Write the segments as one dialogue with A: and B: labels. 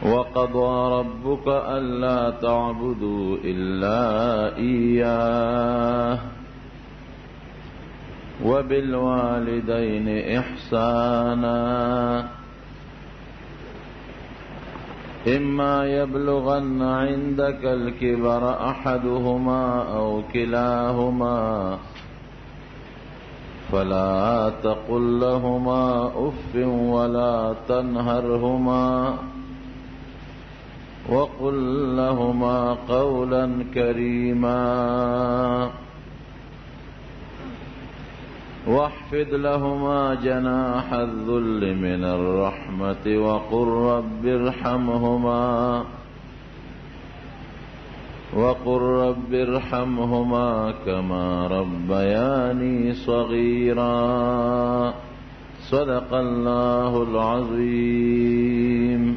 A: وقضى ربك ألا تعبدوا إلا إياه وبالوالدين إحسانا إما يبلغن عندك الكبر أحدهما أو كلاهما فلا تقل لهما أف ولا تنهرهما وقل لهما قولا كريما واحفظ لهما جناح الذل من الرحمة وقل رب ارحمهما وقل رب ارحمهما كما ربياني صغيرا. صدق الله العظيم.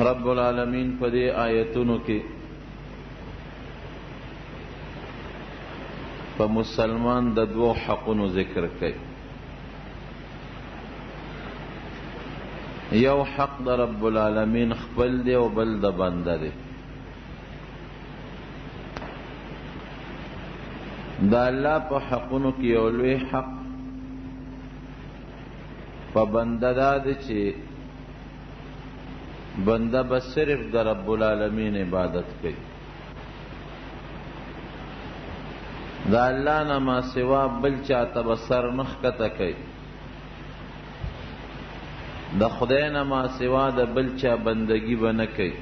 A: رب العالمین په دې آیتونو کې په مسلمان د دوو حقونو ذکر کوي. یو حق د رب العالمین خپل دی او بل د بنده دی. د الله په حقونو کې یو لوی حق په بنده دا دی چې بنده به صرف د رب العالمین عبادت کوي، د الله نه ما سوا بل چاته به سر نه ښکته کوي، د خدای نه ما سوا د بل چا بندگی به نه کوي.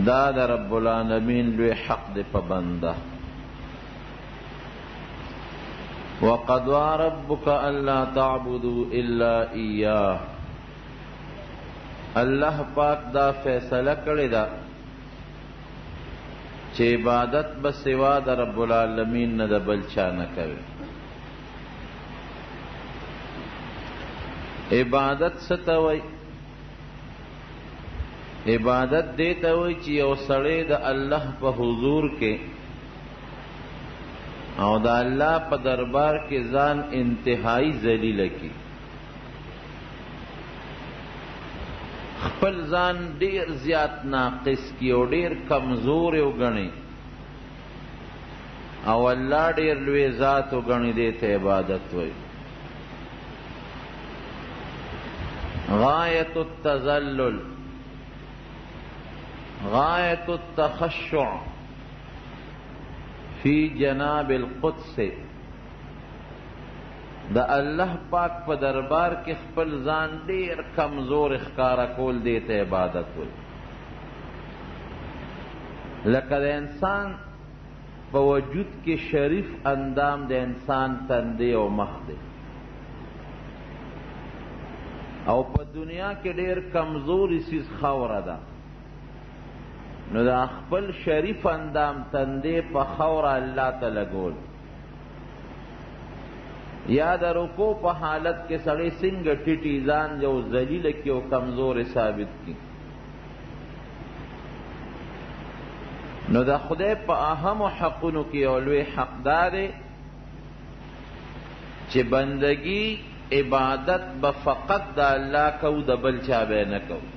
A: دا د رب العالمین لوی حق دی په بنده. وقضى ربك ألا تعبدوا إلا إياه. الله پاک دا فیصله کړې ده چې عبادت به سوا د رب العالمین نه د بل چا نه کوي. عبادت څه ته وایي؟ عبادت دې ته وایي چې یو سړی د الله په حضور کې او د الله په دربار کې ځان انتهایی ذلیل کړي، خپل ځان ډیر زیات ناقص کړي او ډیر کمزور وګڼي او الله ډیر لوی ذات وګڼي، دې ته عبادت وایي. غایت التذلل، غایت التخشع فی جناب القدس. د الله پاک په دربار کې خپل ځان ډیر کمزور ښکاره کول دې ته عبادت وایي. لکه د انسان په وجود کې شریف اندام د انسان تندې او مخ دی، او په دنیا کې ډیر کمزوري څیز خاوره ده، نو دا خپل شریف اندام تندې په خاوره الله ته لګول، یا د رکوع په حالت کې سړی څنګه ټیټي ځان یو ذلیل کړي او کمزوری ثابت کړي. نو د خدای په اهمو حقونو کې یو لوی حق دا دی چې بندگی عبادت به فقط د الله کوو، د بل چا به نه کوو.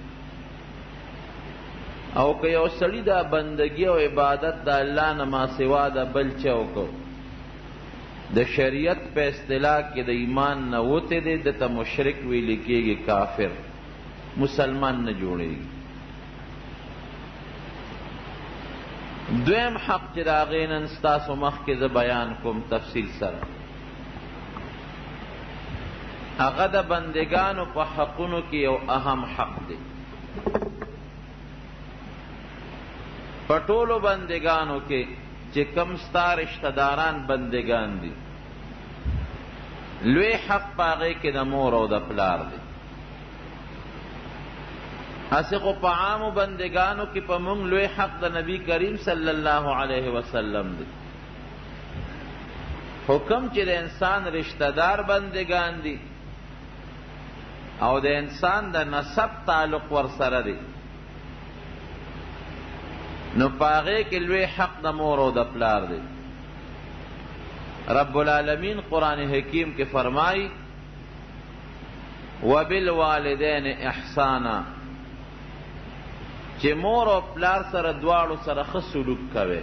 A: او که یو سړي دا بندگی او عبادت د الله نه ما سوا د بل چا وکړو، د شریعت په اصطلاح کې د ایمان نه وتی دی، ده ته مشرک ویل کېږي، کافر، مسلمان نه جوړېږي. دویم حق چې د هغې نن ستاسو مخکې زه بیان کوم تفصیل سره، هغه د بندګانو په حقونو کې یو اهم حق دی. په ټولو بندګانو کې چې کوم ستا رشته داران بندګان دي، لوی حق په هغې کې د مور او د پلار دی. هسې خو په عامو بندګانو کې په موږ لوی حق د نبی کریم صلی الله علیه وسلم دی، خو کوم چې د انسان رشته دار بندګان دي او د انسان د نسب تعلق ورسره دی، نو په هغې کې لوی حق د مور او د پلار دی. رب العالمین قرآن حکیم کې فرمایي: وبالوالدین احسانا، چې مور او پلار سره دواړو سره ښه سلوک کوي.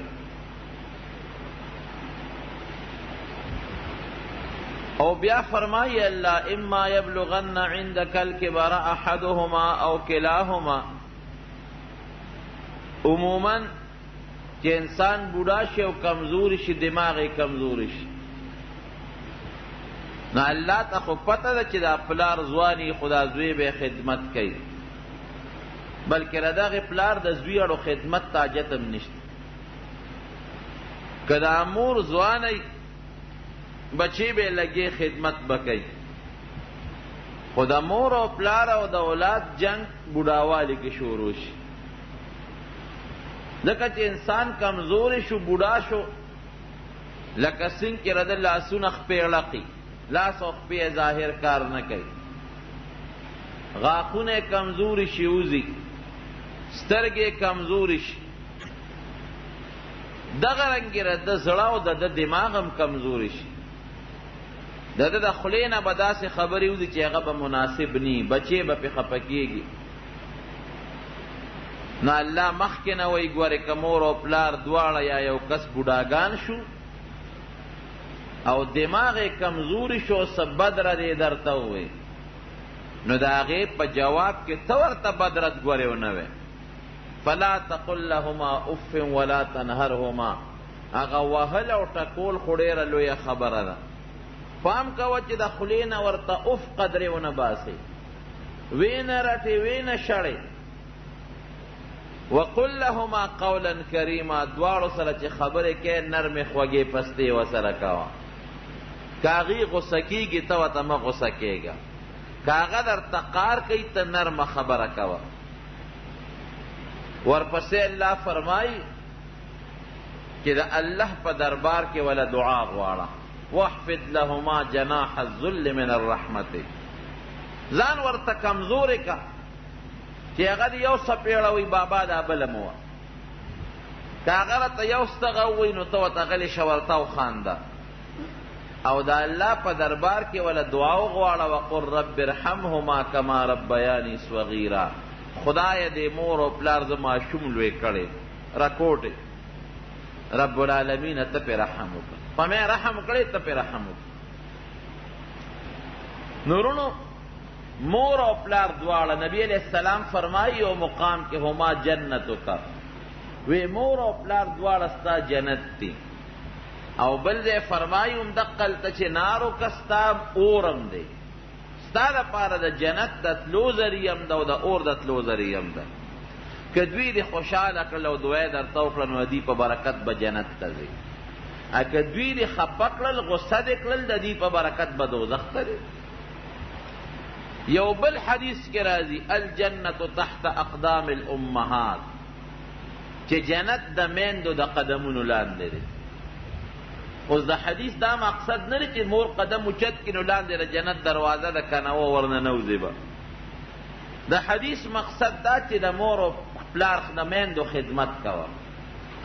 A: او بیا فرمایي الله اما یبلغن عندک الکبر احدهما او کلاهما. عموما چې انسان بوډا شي او کمزوري شي، دماغ یې کمزوري شي، نو الله ته خو پته ده چې دا پلار ځواني خو دا زوی به خدمت کوي، بلکې د دغه پلار د زوی اړو خدمت ته حاجت هم نشته. که دا مور ځوانه بچی به لګې خدمت به کوي، خو د مور او پلار او د اولاد جنګ بوډاوالي کې شروع شي. ځکه چې انسان کمزوری شو، بوډا شو، لکه څنګه چې د لاسونه خپې ړقي، لاس او خپې یې ظاهر کار نه کوي، غاښونه یې کمزوري شي وځي، سترګې یې کمزوري شي، دغه رنګې د ده زړه او د ده دماغ هم کمزوري شي. د ده د خولې نه به داسې خبرې وځي چې هغه به مناسب نه وي، بچې به پرې خفه کېږي. نو الله مخکې نه وایي ګورې که مور او پلار دواړه یا یو کس بوډاګان شو او دماغ یې کمزوري شو، څه بد رد یې درته ووایي، نو د هغې په جواب کې ته ورته بد رد ګورې ونه وایې. فلا تقل لهما اف ولا تنهرهما. هغه وهل او ټکول خو ډېره لویه خبره ده. پام کوه چې د خولې نه ورته اف قدرې ونه باسې، ویې نه رټې، ویې نه شړې. وقل لهما قولا کریما، دواړو سره چې خبرې کوې نرمې خوږې پستې ورسره کوه. که هغوی غوسه کېږي ته ورته مه غوسه کېږه، که هغه درته قار کوي ته نرمه خبره کوه. ورپسې الله فرمایي چې د الله په دربار کې وله دعا غواړه، واخفض لهما جناح الذل من الرحمة. ځان ورته کمزوری که چې هغه دې یو څپېړه وایي بابا دا بله مه وه، که هغه راته یو ستغه ووایي نو ته ورته غلې شه ورته وخانده، او د الله په دربار کې وله دعا وغواړه، وقل رب ارحمهما کما ربیانی صغیرا. خدایه دې مور او پلار زه ماشوم لوی کړی رکوټې، رب العالمین ته پې رحم وکړه، په مې رحم کړی ته پې رحم وکړه. نو وروڼو مور او پلار دواړه نبی علیه السلام فرمایي یو مقام کې هما جنتک، وی مور او پلار دواړه ستا جنت دي. او بل ځای فرمایي هم دقلته چې نارک ستا اور هم دی، ستا دپاره د جنت د تلو ذریعه هم ده او د اور د تلو ذریعه هم ده. که دوی دې خوشحاله کړل او دعا یې درته وکړه نو د دوی په برکت به جنت ته ځې، که دوی دې خفه کړل غصه دې کړل د دوی په برکت به دوزخ ته ځې. یو بل حدیث کې راځي الجنة تحت اقدام الامهات، چې جنت د میندو د قدمونو لاندې دی. اوس د حدیث دا مقصد نه دی چې مور قدم اوچت کړي نو لاندې د جنت دروازه ده که نه ورننوځي به. د حدیث مقصد دا چې د مور او پلار د میندو خدمت کوه،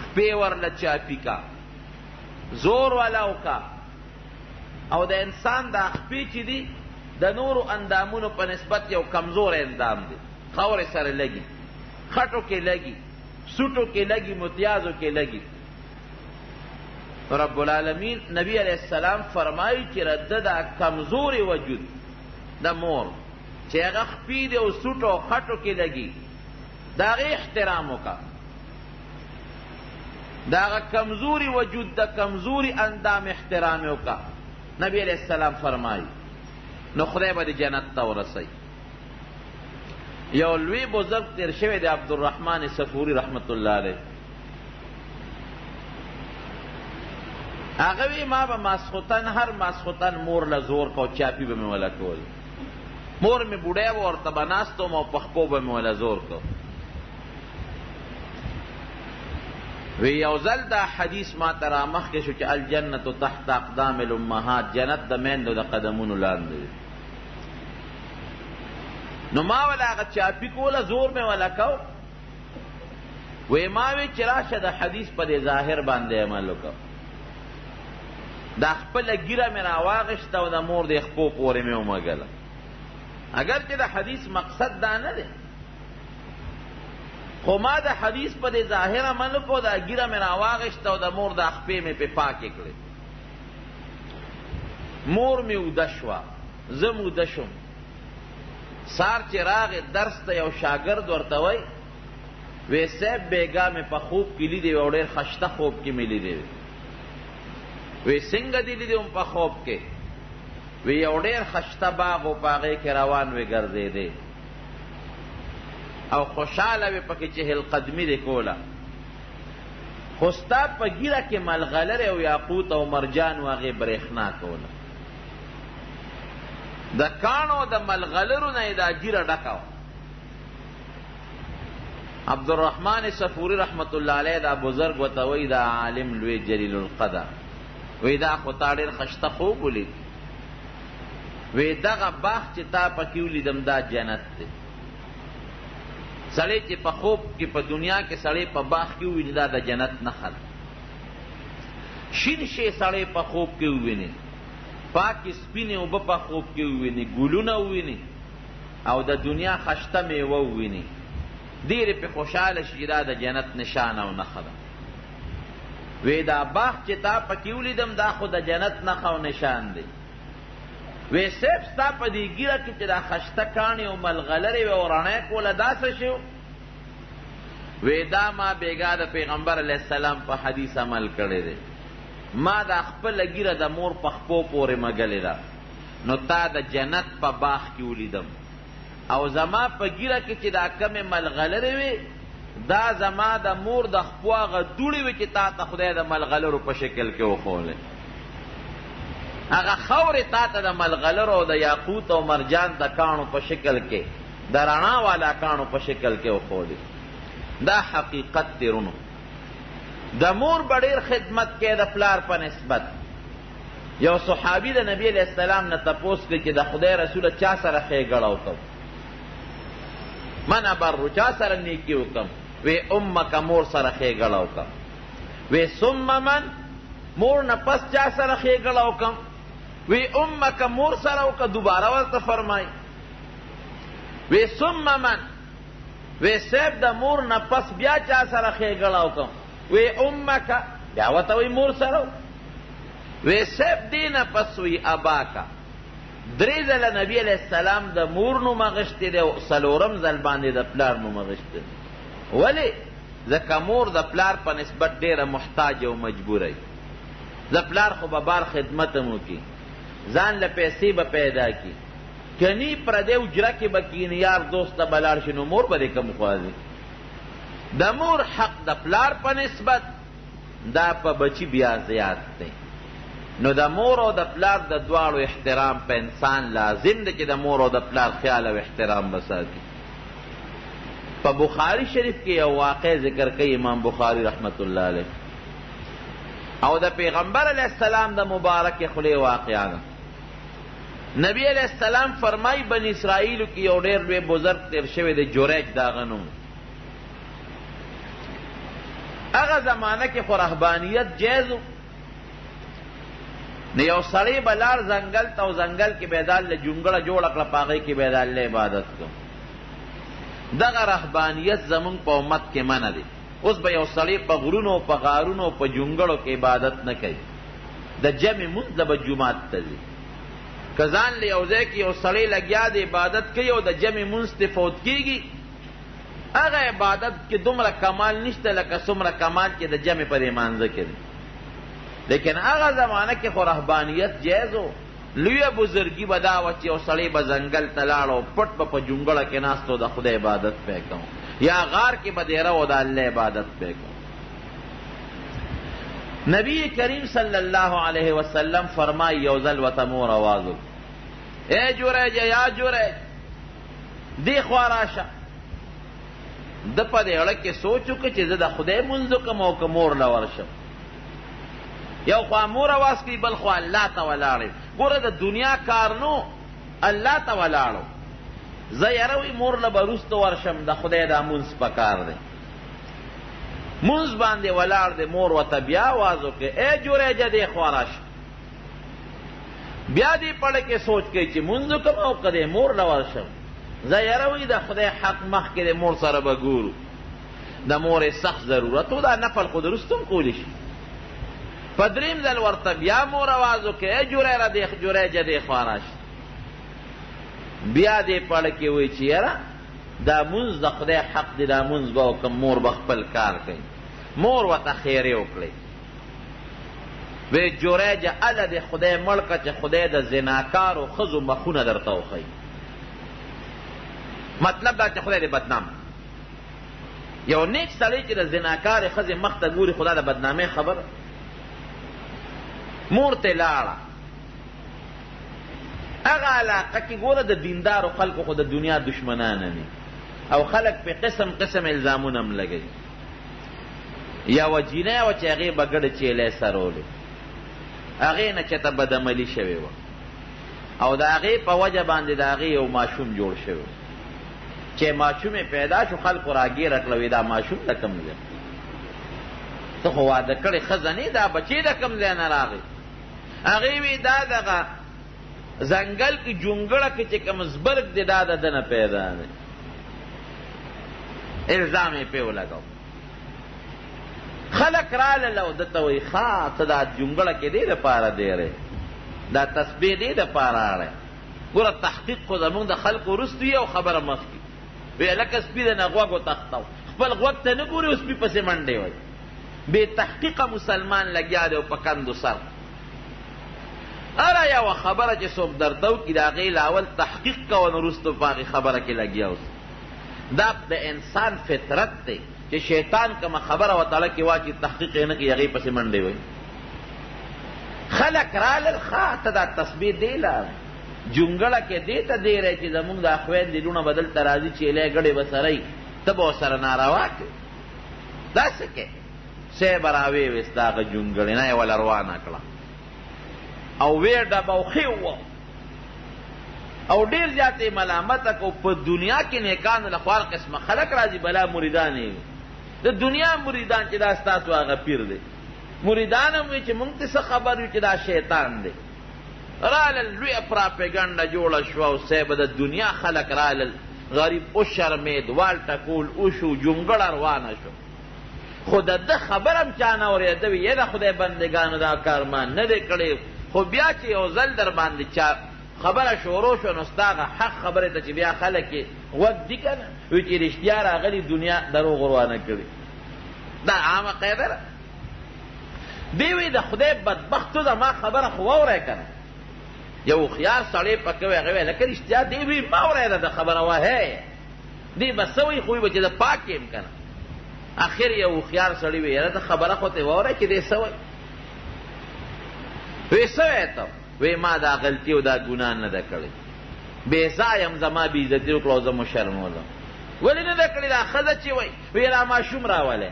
A: خپې ورله چاپي کا، زور وله وکړه. او د انسان دا خپې چې دي د نورو اندامونو په نسبت یو کمزوری اندام دی، خاورې سره لګي، خټو کې لګي، سوټو کې لګي، متیازو کې لګي. رب العالمین نبی علیه السلام فرمایي چې د دا کمزوری وجود د مور چې هغه خپې دي او سوټو او خټو کې لګي، د هغې احترام وکړه. د هغه کمزوري وجود د کمزوري اندام احترام یې وکړه. نبی علیه السلام فرمایي نو خدای به دې جنت ته ورسوي. یو لوی بزرګ تېر شوی دی، عبدالرحمن صفوري رحمت الله علیه، هغه وی ما به ماسخوتن هر ماسخوتن مور له زور کو، چاپي به مې وله کول، مور مې بوډۍ وه ورته به ناست وم او په خپو به مې وله زور کو. وی یو ځل دا حدیث ما ته رامخکې شو چې الجنة تحت اقدام الامهات، جنت د میندو د قدمونو لاندې دی. نو ما وله هغه چاپي کوله، زور مې وله کو. وی ما وی چې راشه د حدیث په دې ظاهر باندې عمل وکړه. دا خپله ږیره مې راواغېسته او د مور د خپو پورې مې ومږله. اګر چې د حدیث مقصد دا نه دی، خو ما د حدیث په دې ظاهر عمل وکړو، دا ږیره مې راواغېسته او د مور دا خپې مې پرې پاکې کړې. مور مې اوده شوه، زه هم اوده شوم. سهار چې راغی درس ته، یو شاګرد ورته وایي، وی صاحب بېګا مې په خوب کې لیدی او ډېر خشته خوب کې مې لیدی. وی څنګه دې لیدی هم په خوب کې؟ وی یو ډېر خشته باغ و، په هغې کې روان وې ګرځېدې او خوشحاله وې پکې چهل قدمي دې کوله، خو ستا په ږیره کې ملغلرې او یاقوت او مرجان و، هغې برېښنا کوله. د کاڼو د ملغلرو نه یې دا ږیره ډکه وه. عبدالرحمن صفوري رحمت الله علیه دا بزرګ ورته وایي، دا عالم لوی جلیل القدر، وایي دا خو تا ډېر خشته خوب ولید. وایي دغه باغ چې تا پکې ولیدم دا جنت دی. سړی چې په خوب کې په دنیا کې سړی په باغ کې وویني دا د جنت نښه ده. شین شی سړی په خوب کې وویني، پاکې سپینې اوبه په خوب کې وویني، ګلونه وویني او د دنیا خشته میوه وویني، ډېرې پرې خوشحاله شي چې دا د جنت نشانه او نښه ده. وی دا باغ چې تا پکې ولیدم دا خو د جنت نښه او نشان دی. وی صاحب ستا په دې ږیره کې چې دا خشته کاڼي او ملغلرې وې او رڼا یې کوله دا څه شی و؟ وی دا ما بېګا د پیغمبر علیه السلام په حدیث عمل کړی دی، ما دا خپله ږیره د مور په خپو پورې مږلې ده، نو تا د جنت په باغ کې ولیدم او زما په ږیره کې چې دا کومې ملغلرې وې دا زما د مور د خپو هغه دوړې وې چې تا ته خدای د ملغلرو په شکل کې وښولې. هغه خاورې تا ته د ملغلرو او د یاقوت او مرجان د کاڼو په شکل کې، د رڼا والا کاڼو په شکل کې وښولې. دا حقیقت دی رونو. د مور به ډېر خدمت کوې د پلار په نسبت. یو صحابي د نبي علیه السلام نه تپوس کوي چې د خدای رسوله چا سره ښېګړه وکړم، من ابر، چا سره نیکي وکړم؟ وی امک، مور سره ښېګړه وکړم. وی ثم من، مور نه پس چا سره ښېګړه وکړم؟ وی امک، مور سره وکړه. دوباره ورته فرمایي، وی ثم من، وی صاحب د مور نه پس بیا چا سره ښېګړه وکړم؟ وی امک، بیا ورته وی مور سره وکړه. وی صاحب دې نه پس وی اباکا. درې ځله نبی علیه السلام د مور نوم اخیستی دی او څلورم ځل باندې د پلار نوم اخیستی دی. ولې؟ ځکه مور د پلار په نسبت ډېره محتاج او مجبوره وي. د پلار خو به بار خدمت هم وکړي، ځان له پیسې به پیدا کړي، که نی پردی حجره کې به کښېني، یار دوست ته به لاړ شي، نو مور به دې کوم خوا ځي؟ د مور حق د پلار په نسبت دا په بچي بیا زیات دی. نو د مور او د پلار د دواړو احترام په انسان لازم دی چې د مور او د پلار خیال او احترام به ساتي. په بخاري شریف کې یو واقع ذکر کوي امام بخاري رحمت الله علیه، او د پیغمبر علیه السلام د مبارکې خولې واقعه ده. نبی علیه السلام فرمایي بني اسرائیلو کې یو ډېر لوی بزرګ تېر شوی دی، جریج د هغه نوم. هغه زمانه کې خو رهبانیت جایز و، نو یو سړی به لاړ ځنګل ته او ځنګل کې به یې د الله جونګړه جوړه کړه، په هغې کې به یې د الله عبادت کړ. دغه رهبانیت زموږ په امت کې منع دی. اوس به یو سړی په غرونو، په غارونو، په جونګړو کې عبادت نه کوي، د جمع مونځ له به جومات ته ځي. که ځان له یو ځای کې یو سړی لګیا دی عبادت کوي او د جمع مونځ ته فوت کېږي، هغه عبادت کې دومره کمال نشته لکه څومره کمال چې د جمع په دې مانځه کې دی. لیکن هغه زمانه کې خو رهبانیت جایز و. لویه بزرګي به دا وه چې یو سړی به ځنګل ته لاړ او پټ به په جونګړه کې ناست او د خدای عبادت به یې کوه، یا غار کې به دېره او د الله عبادت به یې کوه. نبی کریم صلی الله علیه وسلم فرمایي یو ځل ورته مور اواز وکړ، ای جریجه، یا جریج، دې خوا راشه. ده په دې اړه کې سوچ وکړ چې زه د خدای مونځ وکړم او که مور له ورشم. یو خوا مور اواز کوي، بل خوا الله ته ولاړ یم. ګوره د دنیا کار نو، الله ته ولاړو. زه یره وي مور له به وروسته ورشم، د خدای دا مونځ په کار دی. مونځ باندې ولاړ دی، مور ورته بیا اواز وکړ، ای جریجه دې خوا راشه. بیا دې پړه کې سوچ کوي چې مونځ وکړم او که دې مور له ورشم. زه یاره وایي د خدای حق مخکې د مور سره به ګورو. د مور یې سخت ضرورت و، دا نفل خو د وروسته هم کولی شي. په دریم ځل ورته بیا مور اواز وکړي، ای جریره دې جریجه دې خوا راشه. بیا دې پړه کې وایي چې یاره دا مونځ د خدای حق دی، دا مونځ به وکړم، مور به خپل کار کوي. مور ورته ښېرې وکړې، وی جریجه اله دې خدای مړ کړه چې خدای د زناکارو ښځو مخونه درته وښیي. مطلب دا چې خدای دې بدنام. یو نیک سړی چې د زناکارې ښځې مخ ته ګوري، خدا د بدنامۍ خبره. مور ته لاړه. هغه علاقه کې ګوره د دیندارو خلکو خو د دنیا دشمنان نه او خلک په قسم قسم الزامونه هم لګوي. یوه جینۍ وه چې هغې به ګډې چیلۍ سرولې، هغې نه چېرته بدعملي شوې وه او د هغې په وجه باندې د هغې یو ماشوم جوړ شوی. چې ماشوم یې پیدا شو، خلکو راګیره کړه، وایي دا ماشوم د کوم ځای؟ ته خو واده کړې ښځه نه، دا بچی د کوم ځای نه راغی؟ هغې وی دا دغه ځنګل کې جونګړه کې چې کوم زبرګ دی دا د ده نه پیدا دی. الزام یې پرې ولګاو. خلک رالل او ده ته وایي ښه ته دا جونګړه کې دې دپاره دی دا تسبیح دې دپاره اړی. ګوره تحقیق خو زموږ د خلکو وروسته وي او خبره مخکې. وایي هلکه سپي د نه غوږ وتښتوه، خپل غوږ ته نه ګوري او سپي پسې منډې وایي. بې تحقیقه مسلمان لګیا دی او په کندو سر. هره یوه خبره چې څوک درته وکړي د هغې له اول تحقیق کوه، نو وروسته په هغې خبره کې لګیا اوسه. دا د انسان فطرت دی چې شیطان کومه خبره ورته زړه کې واچي تحقیق یې نه کوي، هغې پسې منډې وهي. خلک رالل، ښه ته دا تسبیح دې له جونګړه کې دې ته دېری چې زموږ دا خویندې لوڼه به دلته راځي، چیلۍ ګډې به سره وي، ته به ورسره ناروا کوې. دا څه کوې؟ صاحب راویې ویست د هغه جونګړې نه یې وله روانه کړه او ویې ډبه او ښې ووهو او ډېر زیات یې ملامته کړو. په دنیا کې نیکانو له خو هر قسمه خلک راځي، بلا مریدان یې وي. د دنیا مریدان چې دا ستاسو هغه پیر دی، مریدان هم وي چې موږ ته څه خبر یو چې دا شیطان دی. رالل، لویه پراپیګنډه جوړه شوه او صاحب د دنیا خلک رالل، غریب وشرمېد، وال ټکول وشو، جونګړه روانه شوه. خو د ده خبره هم چا نه اورېده. وي یې د خدای بندګانو دا کار ما نه دی کړی، خو بیا چې یو ځل در باندې چا خبره شروع شوه نو ستا هغه حق خبرې ته چې بیا خلک یې غوږ دي که نه، وي چې رښتیا راغلي دنیا دروغ روانه کړي. دا عامه قاعده ده. دی وی د خدای بدبختو زما خبره خو واورئ که نه. یو هوښیار سړی پکې وی، هغه وی لکه رښتیا دی وی ما اورېده د خبره وهی دی به څه وایي، خو وی به چې زه پاک یم که نه. اخر یو هوښیار سړی وی یاره ته خبره خو ترې واوره چې دی څه وایي. وی څه وایې ته؟ وی ما دا غلطي او دا ګناه نه ده کړې، بې ځایه هم زما بې عزتي وکړه او زه مو شرمولم. ولې نه ده کړې؟ دا ښځه چې وایي. وی دا ماشوم راولی.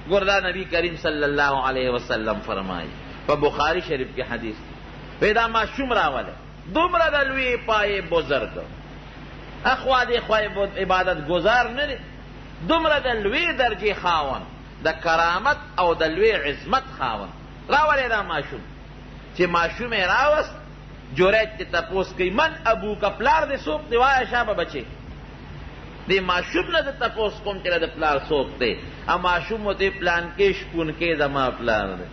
A: ګوره دا نبی کریم صلی الله علیه وسلم فرمایي په بخاري شریف کې حدیث دی، وی دا ماشوم راولی، دومره د لوی پایې بزرګ، اخوا دې خوا عبادت ګزار نه دی، دومره د لوی درجې خاوند، د کرامت او د لوی عظمت خاوند، راولی دا ماشوم. چې ماشوم یې راوست، جریج ته تپوس کوي، من ابوک، پلار دې څوک دی؟ وایه شابه بچې. دې ماشوم نه زه تپوس کوم چې د پلار څوک دی، او ماشوم ورته وایي پلانکی شپونکی زما پلار دی،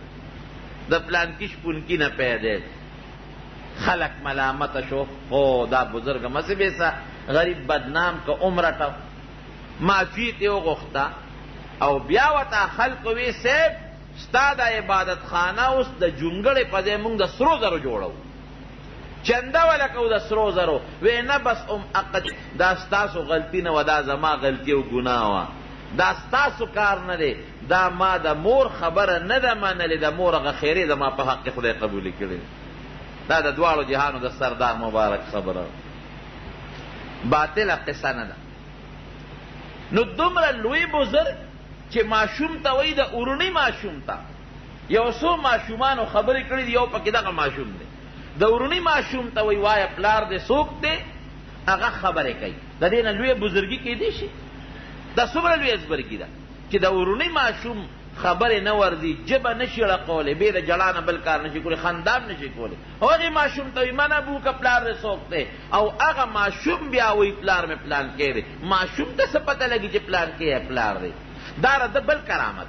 A: د پلانکي شپونکي نه پیدا دی. خلک ملامته شو، خو دا بزرګ هم هسې بېسه غریب بدنام که عمره ټو. معافي ترې وغوښته او بیا ورته خلکو وی صاحب ستا دا عبادتخانه اوس د جونګړې په ځای موږ د سرو زرو جوړوو، چنده وله کوو د سرو زرو. وی نه بس ام عقد، دا ستاسو غلطي نه وه، دا زما غلطي او ګناه وه، دا ستاسو کار نه دی، دا ما د مور خبره نه ده منلې، د مور هغه خیرې زما په حق کې خدای قبولې کړې. دا د دواړو جهانو د سردار مبارک خبره باطله قصه نه ده. نو دومره لوی بزرګ چې ماشوم ته وایي، د اورني ماشوم ته، یو څو ماشومانو خبرې کړې دي، یو پکې دغه ماشوم دی، د وروني ماشوم ته وایي وایه پلار دې څوک دی؟ هغه خبرې کوي. د دې نه لویه بزرګي کېدی شي؟ دا څومره لویه زبرګي ده چې د وروني ماشوم خبرې نه ورځي، ژبه نه شي ړقولی، بې د ژړا نه بل کار نه شي کولی، خندا هم نه شي کولی. او هغې ماشوم ته وایي من ابوک، پلار دې څوک دی؟ او هغه ماشوم بیا وایي پلار مې پلانکی دی. ماشوم ته څه پته لګي چې پلانکی یې پلار دی؟ دا د ده بل کرامت.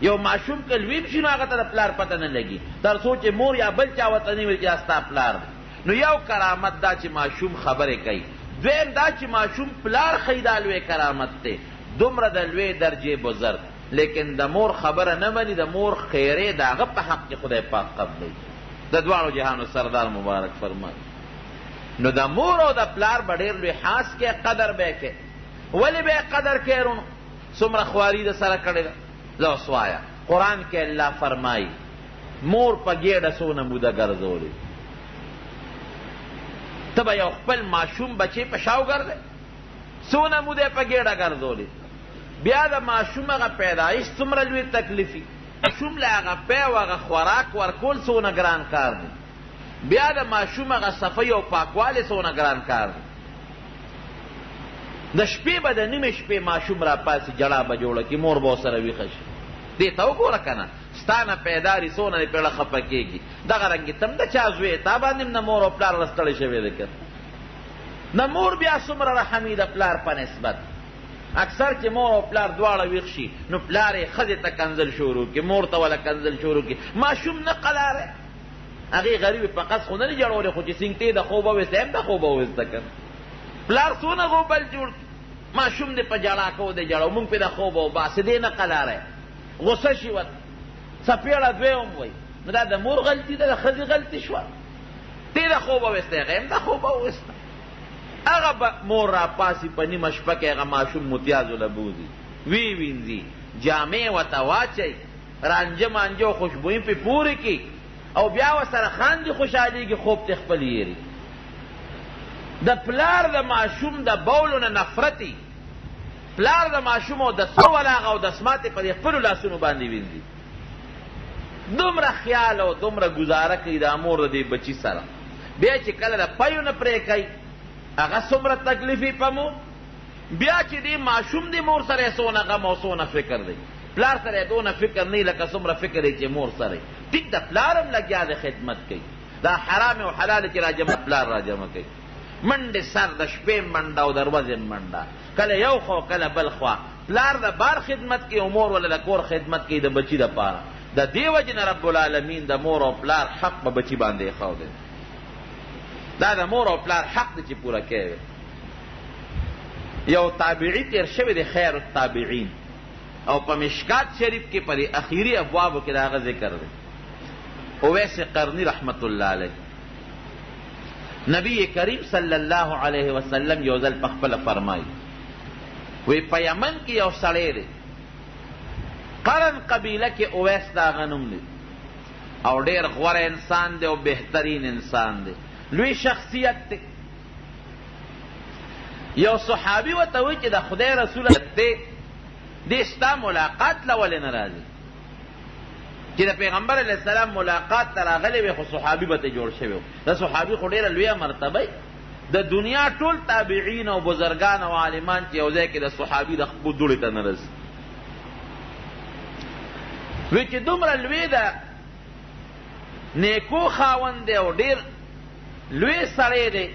A: یو ماشوم که لوی هم شي نو هغه ته د پلار پته نه لګي، تر څو چې مور یا بل چا ورته نه ویل چې دا ستا پلار دی. نو یو کرامت دا چې ماشوم خبرې کوي، دویم دا چې ماشوم پلار ښیي، دا لوی کرامت دی. دومره د لوی درجې بزرګ لیکن د مور خبره نه مني، د مور خیرې د هغه په حق کې خدای پاک قبلوي. د دواړو جهانو سردار مبارک فرمایي نو د مور او د پلار به ډېر لوی حاص کې قدر به یې کوې. ولې به یې قدر کوې وروڼو؟ څومره خواري د سره کړې ده. زه اوس وایه قرآن کې الله فرمایي مور په ګېډه څونه موده ګرځولې، ته به یو خپل ماشوم بچی په شا وګرځې، څونه موده یې په ګېډه ګرځولې. بیا د ماشوم هغه پیدایش څومره لوی تکلیف وي، ماشوم له هغه پی او هغه خوراک ورکول څونه ګران کار دی، بیا د ماشوم هغه صفايي او پاکوالی څونه ګران کار دی. د شپې به د نیمې شپې ماشوم راپاڅي، ژړا به جوړه کړي، مور به ورسره ویښه شي. دې ته وګوره که نه، ستا نه پیدا دي، څونه دې په زړه خفه کېږي. دغه رنګې ته هم د چا زوی یې، تا باندې هم د مور او پلار زړه ستړی شوی دی که نه. د مور بیا څومره رحم وي د پلار په نسبت. اکثر چې مور او پلار دواړه ویښ شي نو پلار یې ښځې ته کنځل شروع کړي، مور ته وله کنځل شروع کړي، ماشوم نه قلاره. هغې غریبې په قصد خو نه دي ژړولې، خو چې څنګتې د خوبه ویسته هم د خوبه وویسته که نه. پلار څونه غوبل جوړ کړي، ماشوم دې په ژړا کو دې ژړو، مونږ پرې د خوبه وباسي، دې نه قلاره، غوسه شي ورته، څپېړه دوی هم وایي. نو دا د مور غلطي ده، د ښځې غلطي شوه، دې د خوبه ویسته، هغه هم د خوبه وویسته. هغه به مور راپاڅي په نیمه شپه کې هغه ماشوم متیازو له بوځي، ویې وینځي، جامې ورته واچوي، رانجه مانجه او خوشبویي پرې پورې کړي او بیا ورسره خاندي، خوشحالېږي، خوب ترې خپل یېري. د پلار د ماشوم د بولو نه نفرت وي، پلار د ماشوم او د سر ولا هغه اودسماتې په دې خپلو لاسونو باندې وینځي. دومره خیال او دومره ګزاره کوي دا مور د دې بچي سره، بیا چې کله د پیو نه پرې کوي هغه څومره تکلیف وي په مور. بیا چې دې ماشوم دې مور سره یې څونه غم او څونه فکر دی، پلار سره یې دونه فکر نه وي لکه څومره فکر یې چې مور سره وي. ټیک ده پلار هم لګیا دی خدمت کوي، دا حرام او حلال چې راجمع پلار راجمع کوي، منډې سر د شپې منډه او د ورځې منډه، کله یو خوا کله بل خوا، پلار د بار خدمت کوي او مور وله د کور خدمت کوي د بچي دپاره. د دې وجې نه رب العالمین د مور او پلار حق په بچي باندې ایښودی. دا د مور او پلار حق دی چې پوره کوي. یو تابعي تېر شوی دی، خیر التابعین، او په مشکات شریف کې په دې اخیري ابوابو کې د هغه ذکر دی. اویس قرني رحمت الله علیه نبی کریم صلی الله علیه وسلم یو ځل په خپله فرمایي، وی په یمن کې یو سړی دی، قرن قبیله کې اویس د هغه نوم دی، او ډېر غوره انسان دی او بهترین انسان دی، لوی شخصیت دی. یو صحابي ورته وایي چې د خدای رسول دی، دې ستا ملاقات له ولې نه راځي؟ چې د پیغمبر علیه السلام ملاقات ته راغلی وي خو صحابي به ترې جوړ شوی و. د صحابي خو ډېره لویه مرتبه وي. د دنیا ټول تابعین او بزرګان او عالمان چې یو ځای کې د صحابي د خپو دوړې ته نه رسي. وی چې دومره لوی د نیکو خاوند دی او ډېر لوی سړی دی،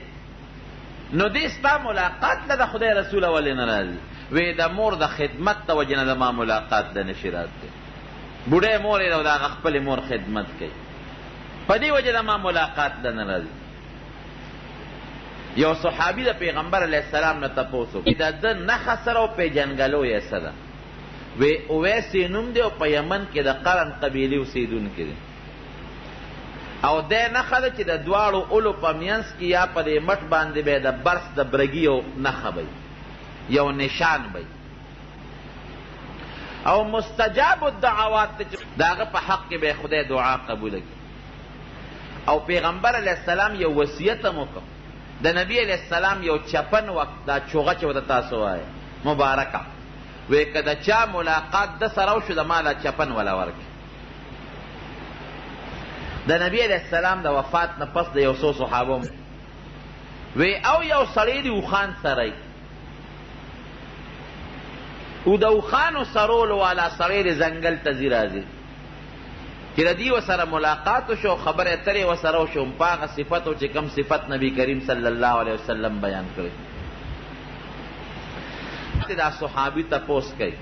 A: نو دې ستا ملاقات له د خدای رسوله ولې نه راځي؟ وی د مور د خدمت د وجې نه زما ملاقات له نشي راتلی. بوډۍ مور یې ده او د هغه خپلې مور خدمت کوي، په دې وجه زما ملاقات له نه راځي. یو صحابي د پیغمبر علیه السلام نه تپوس وکړ د ده نښه څه ده او پېژندګلو یې څه ده؟ وی اویس یې نوم دی او په یمن کې د قرن قبیلې اوسېدونکی دی، او دی نښه ده چې د دواړو اولو په منځ کې یا په دې مټ باندې به د برس د برګي یو نښه به وي، یو نشان به وي، او مستجاب الدعوات ته چې د هغه په حق کې به خدای دعا قبوله کړي. او پیغمبر علیه السلام یو وصیت هم وکړ، د نبی علیه السلام یو چپن وخت دا چوغه چې ورته تاسو وایئ مبارکه، وی که د چا ملاقات ده سره وشو د ما دا چپن وله ورکړي. د نبی علیه السلام د وفات نه پس د یو څو صحابو وی او یو سړی دی اوښان څروي، او د اوښانو څرولو والا سړی دی، ځنګل ته ځي راځي. چې د دوی ورسره ملاقات وشو او خبرې اترې ورسره وشو، هم په هغه صفت و چې کوم صفت نبي کریم صلی الله علیه وسلم بیان کړی. دا صحابي تپوس کوي،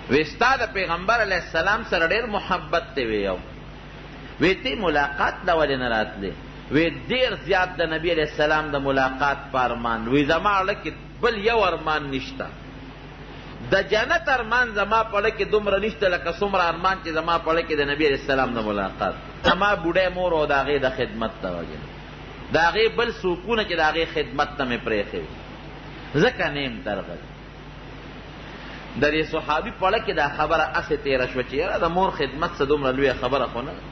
A: وی ستا د پیغمبر علیه السلام سره ډېر محبت دی، وی یو وی ته ملاقات له ولې نه راتلې؟ وی ډېر زیات د نبي علیه السلام د ملاقات په ارمان، وی زما زړه کې بل یو ارمان نشته، د جنت ارمان زما په زړه کې دومره نشته لکه څومره ارمان چې زما په زړه کې د نبي علیه السلام د ملاقات. زما بوډۍ مور او د هغې د خدمت د وجې نه، د هغې بل څوکونه چې د هغې خدمت ته مې پرېښی وي، ځکه نه یم درغلی. د دې صحابي په زړه کې دا خبره هسې تېره شوه چې یاره د مور خدمت څه دومره لویه خبره خو نه ده.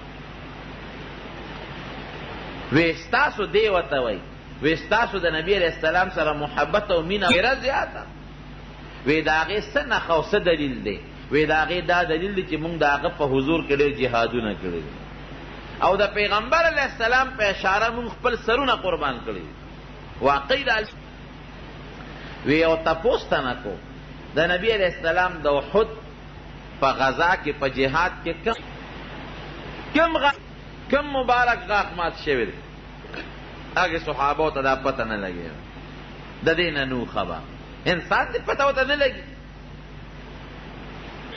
A: وی ستاسو دی ورته وایي، وی ستاسو د نبي علیه السلام سره محبت او مینه ډېره زیاته. وی د هغې څه نښه او څه دلیل دی؟ وی د هغې دا دلیل دی چې موږ د هغه په حضور کې ډېر جهادونه کړي دي او د پیغمبر علیه السلام په اشاره موږ خپل سرونه قربان کړي دي. واقعي دا وی یو تپوس ته نه کو د نبي علیه السلام د احد په غزا کې په جهاد کې کوم کوم مبارک غاښ مات شوی دی؟ هغې صحابو ته دا پته نه لګېده، د دې نه نو خبر انسان دې پته ورته نه لګي.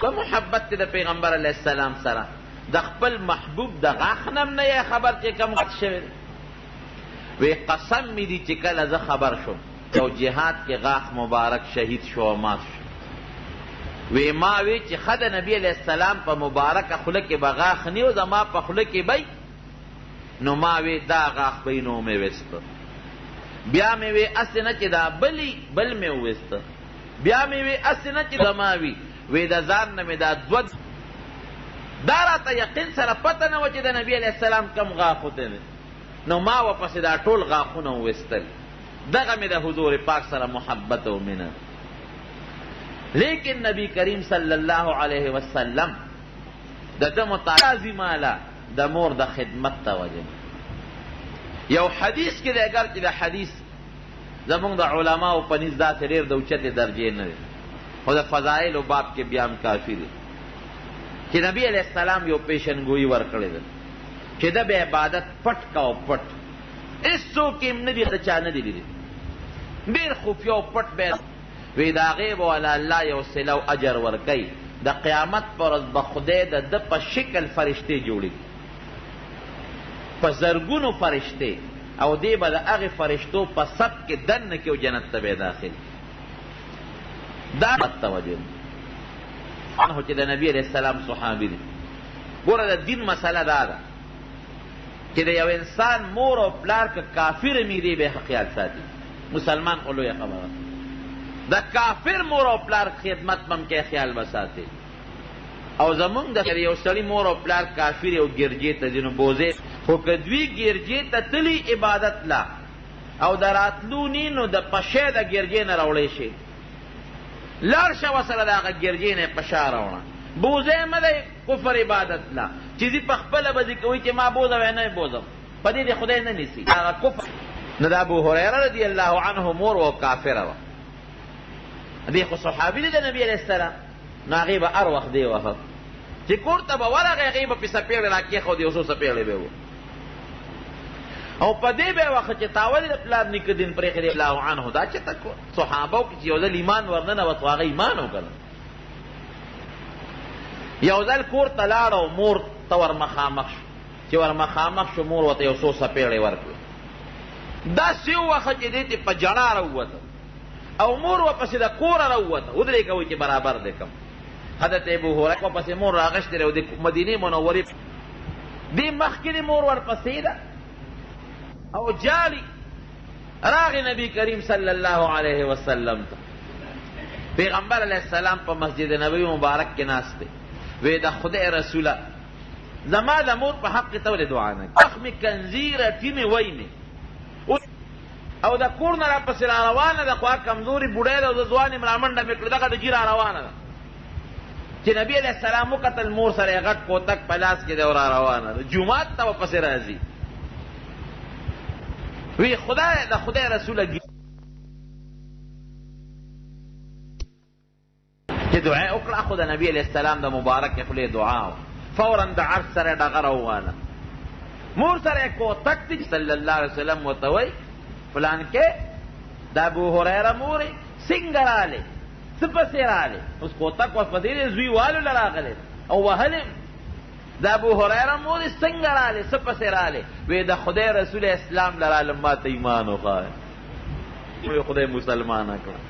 A: په محبت کې د پیغمبر علیه السلام سره د خپل محبوب د غاښ نه هم نه یې خبر چې کوم غاښ شوی دی. وی قسم مې دي چې کله زه خبر شوم یو جهاد کې غاښ مبارک شهید شو او مات شو، وی ما وی چې ښه د نبي علیه السلام په مبارکه خوله کې به غاښ نه او زما په خوله کې به، نو ما وی دا غاښ به یې، نو مې ویسته. بیا مې وی هسې نه چې دا بل بل مې وویسته. بیا مې وی هسې نه چې زما وي. وی د ځان نه مې دا دوه دا راته یقین سره پته نه وه چې د نبي علیه السلام کوم غاښ وتی دی، نو ما ورپسې دا ټول غاښونه وویستل. دغه مې د حضور پاک سره محبت او مینه. لیکن نبی کریم صلی الله علیه وسلم د ده متعاظي ماله د مور د خدمت ته وجه یو حدیث کې دی، اګر چې د حدیث زمونږ د علماو په نزد داسې ډېر د اوچتې درجې نه دی، خو د فضایلو باب کې بیا هم کافي دی چې نبي علیه السلام یو پیشنګویي ورکړې ده چې ده به عبادت پټ کا او پټ، هېڅوک یې هم نه دي د چا نه دي لیدلي، ډېر خفیه او پټ به وي، د هغې به وله الله یو صله او اجر ورکوي، د قیامت پر ورځ به خدای د ده په شکل فرشتې جوړې کړي، په زرګونو فرشتې، او دی به د هغې فرشتو په صف کې دننه کړي او جنت ته به یې داخل کړي. دا توجه عنه چې د نبي علیه السلام صحابي دی. ګوره د دین مسله دا ده چې د یو انسان مور او پلار که کافر هم دی به خیال ساتي، مسلمان خو لویه خبره د کافر مور او پلار خدمت به هم کوي، خیال به ساتي. او زمونږ د یو سړي مور او پلار کافر او ګرجې ته ځي نو بوځي، خو که دوی ګرجې ته تلي عبادت له او د راتلو نی نو د پشې د ګرجې نه راوړی شي، لاړ شه ورسره د هغه ګرجې نه یې په شا راوړه، بوځی مه دی کفر عبادت له چې ځي په خپله به ځي کوي چې ما بوځه وایي نه یې بوځم، په دې دې خدای نه نیسي هغه کفر. نو د ابو هریره رضی الله عنه مور وه کافره وه، دی خو صحابي دی د نبي علیه السلام، نو هغې به هر وخت دی وهه چې کور ته به ورغی هغې به پې څپېړې راکېښودې یو څو څپېړې به یې وه او په دې به یې وخت چې تا ولې د پلار نیکه دین پرېښی دی الله عنه. دا چېرته کور صحابو کې چې یو ځل ایمان ورننوت خو هغه ایمان وکړ. یو ځل کور ته لاړ او مور ته ورمخامخ شو، چې ورمخامخ شو مور ورته یو څو څپېړې ورکړې، داسې ووهه چې دی ترې په ژړا راووته او مور ورپسې د کوره راووته، ودرېږه وایي چې برابر دی کم. حضرت ابو هریره ورپسې مور راغښتې دی او د مدینې منورې دې مخکې دې مور ورپسې ده او جالي راغی نبی کریم صلی الله علیه وسلم ته. پیغمبر علیه السلام په مسجد نبوي مبارک کې ناست دی، وی د خدای رسوله زما د مور په حق کې ته ولې دعا نه کوې؟ اخ مې کنځي رټي مې وایي مې او د کور نه راپسې را روانه ده، خو هغه کمزورې بوډۍ ده او زه ځوان یم، رامنډه مې کړه، دغه ډجي را روانه ده. چې نبي علیه السلام وکتل مور سره یې غټ کوتک په لاس کې دی او را روانه ده، جومات ته ورپسې راځي. وی خدای د خدای رسوله. چې دعا یې وکړه، خو د نبي علیه السلام د مبارکې خولې دعا وه، فورا د عرش سره یې ډغره ووهله، مور سره یې کوتک دی، صلی الله علیه وسلم ورته وایي فلانکی د ابو هریره مورې څنګه رالې، څه پسې رالې؟ اوس کوتک ورپسې دی، زوی والو له راغلی او وهلی. د ابو هریره مورې څنګه رالې، څه پسې رالې؟ وی د خدای رسول اسلام له رالم، ما ته ایمان وښایه. وی خدای مسلمانه کړه.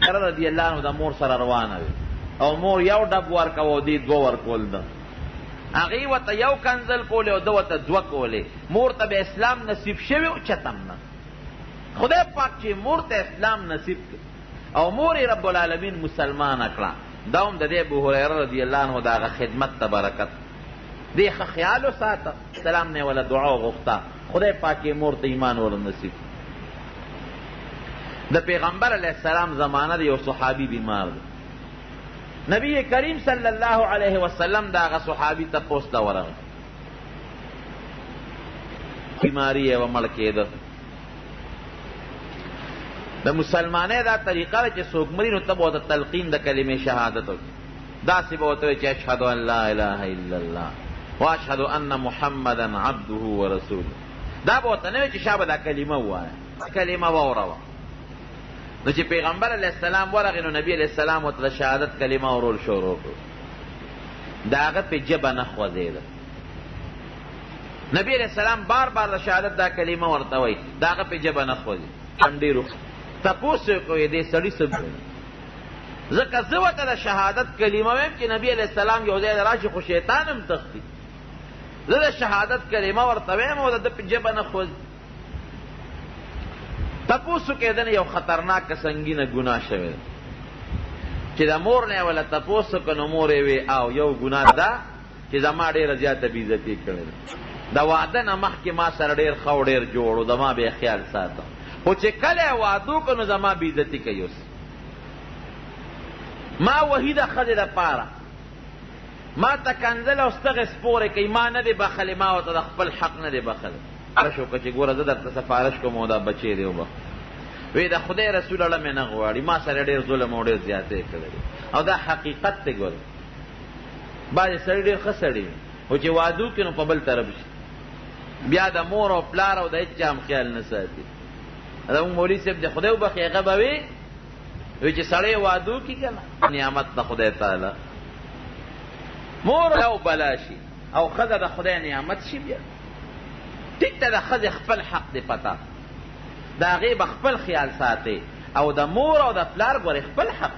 A: هریره رضی الله عنه د مور سره روانه وي او مور یو ډب ورکوه او دې دوه ورکول. ده هغې ورته یو کنځل کولې او ده ورته دوه کولې. مور ته به اسلام نصیب شوی او چته هم نه. خدای پاک چې مور ته اسلام نصیب کړ او مور یې رب العالمین مسلمانه کړه، دا هم د دې ابو هریره رضی الله عنه د هغه خدمت ته برکت دې ښه خیال وساته. سلام نه یې وله دعا وغوښته، خدای پاک یې مور ته ایمان ور نصیب. د پیغمبر علیه السلام زمانه د یو صحابي بیمار دی. نبی کریم صلی الله علیه وسلم د هغه صحابي تپوس ته ورغی، بیماري یې وه، مړ کېده. د مسلمانۍ دا طریقه ده چې څوک مري نو ته به ورته تلقین د کلمې شهادت وکړې، داسې به ورته وایې چې اشهد ان لا اله الا الله واشهد ان محمدا عبده ورسوله. دا به ورته نه وایې چې شابه دا کلمه ووایه، کلمه واوروه. نو چې پیغمبر علیه السلام ورغی نو نبی علیه السلام ورته د شهادت کلمه اورول شروع کړو، د هغه پې ژبه نه خوځېده. نبی علیه السلام بار بار د شهادت دا کلمه ورته وایي، د هغه پې ژبه نه خوځي. هم ډېر تپوس یې وکړو، دې سړي څه ځکه زه ورته د شهادت کلمه وایم چې نبی علیه السلام یو ځای راشي خو شیطان هم تښتي. زه د شهادت کلمه ورته وایم او د ده پې ژبه نه خوځي. تپوس وکړې ده نه یو خطرناکه سنګینه ګناه شوې ده چې د مور نه یې وله تپوس وکړ نو مور یې وې او یو ګناه ده چې زما ډېره زیاته بېعزتي کړې ده. د واده نه مخکې ما سره ډېر ښه او ډېر جوړ و، زما به یې خیال ساته، خو چې کله یې واده وکړ نو زما بېعزتي کوي. اوس ما وهي د ښځې دپاره، ما ته کنځل او ستغې سپورې کوي، ما نه دی بخښلی، ما ورته د خپل حق نه دی بخښلی. سفارش وکړه چې ګوره زه درته سفارش کوم او دا بچی دې وبخښه. وی د خدای رسول اړه مې نه غواړي، ما سره ډېر ظلم او ډېر زیاتی کړی دی. او دا حقیقت دی. ګوره بعضې سړي ډېر ښه سړي وي خو چې واده وکړي نو په بل طرف شي، بیا د مور او پلار او د هېچا هم خیال نه ساتي. زموږ مولوي صاحب دې خدای وبخښي، هغه به وي وي چې سړی واده وکړي که نه نعمت د خدای تعالی مور او بلا شي او ښځه د خدای نعمت شي. بیا ټیک ده د ښځې خپل حق دی پته، د هغې به خپل خیال ساتې او د مور او د پلار ګورې خپل حق.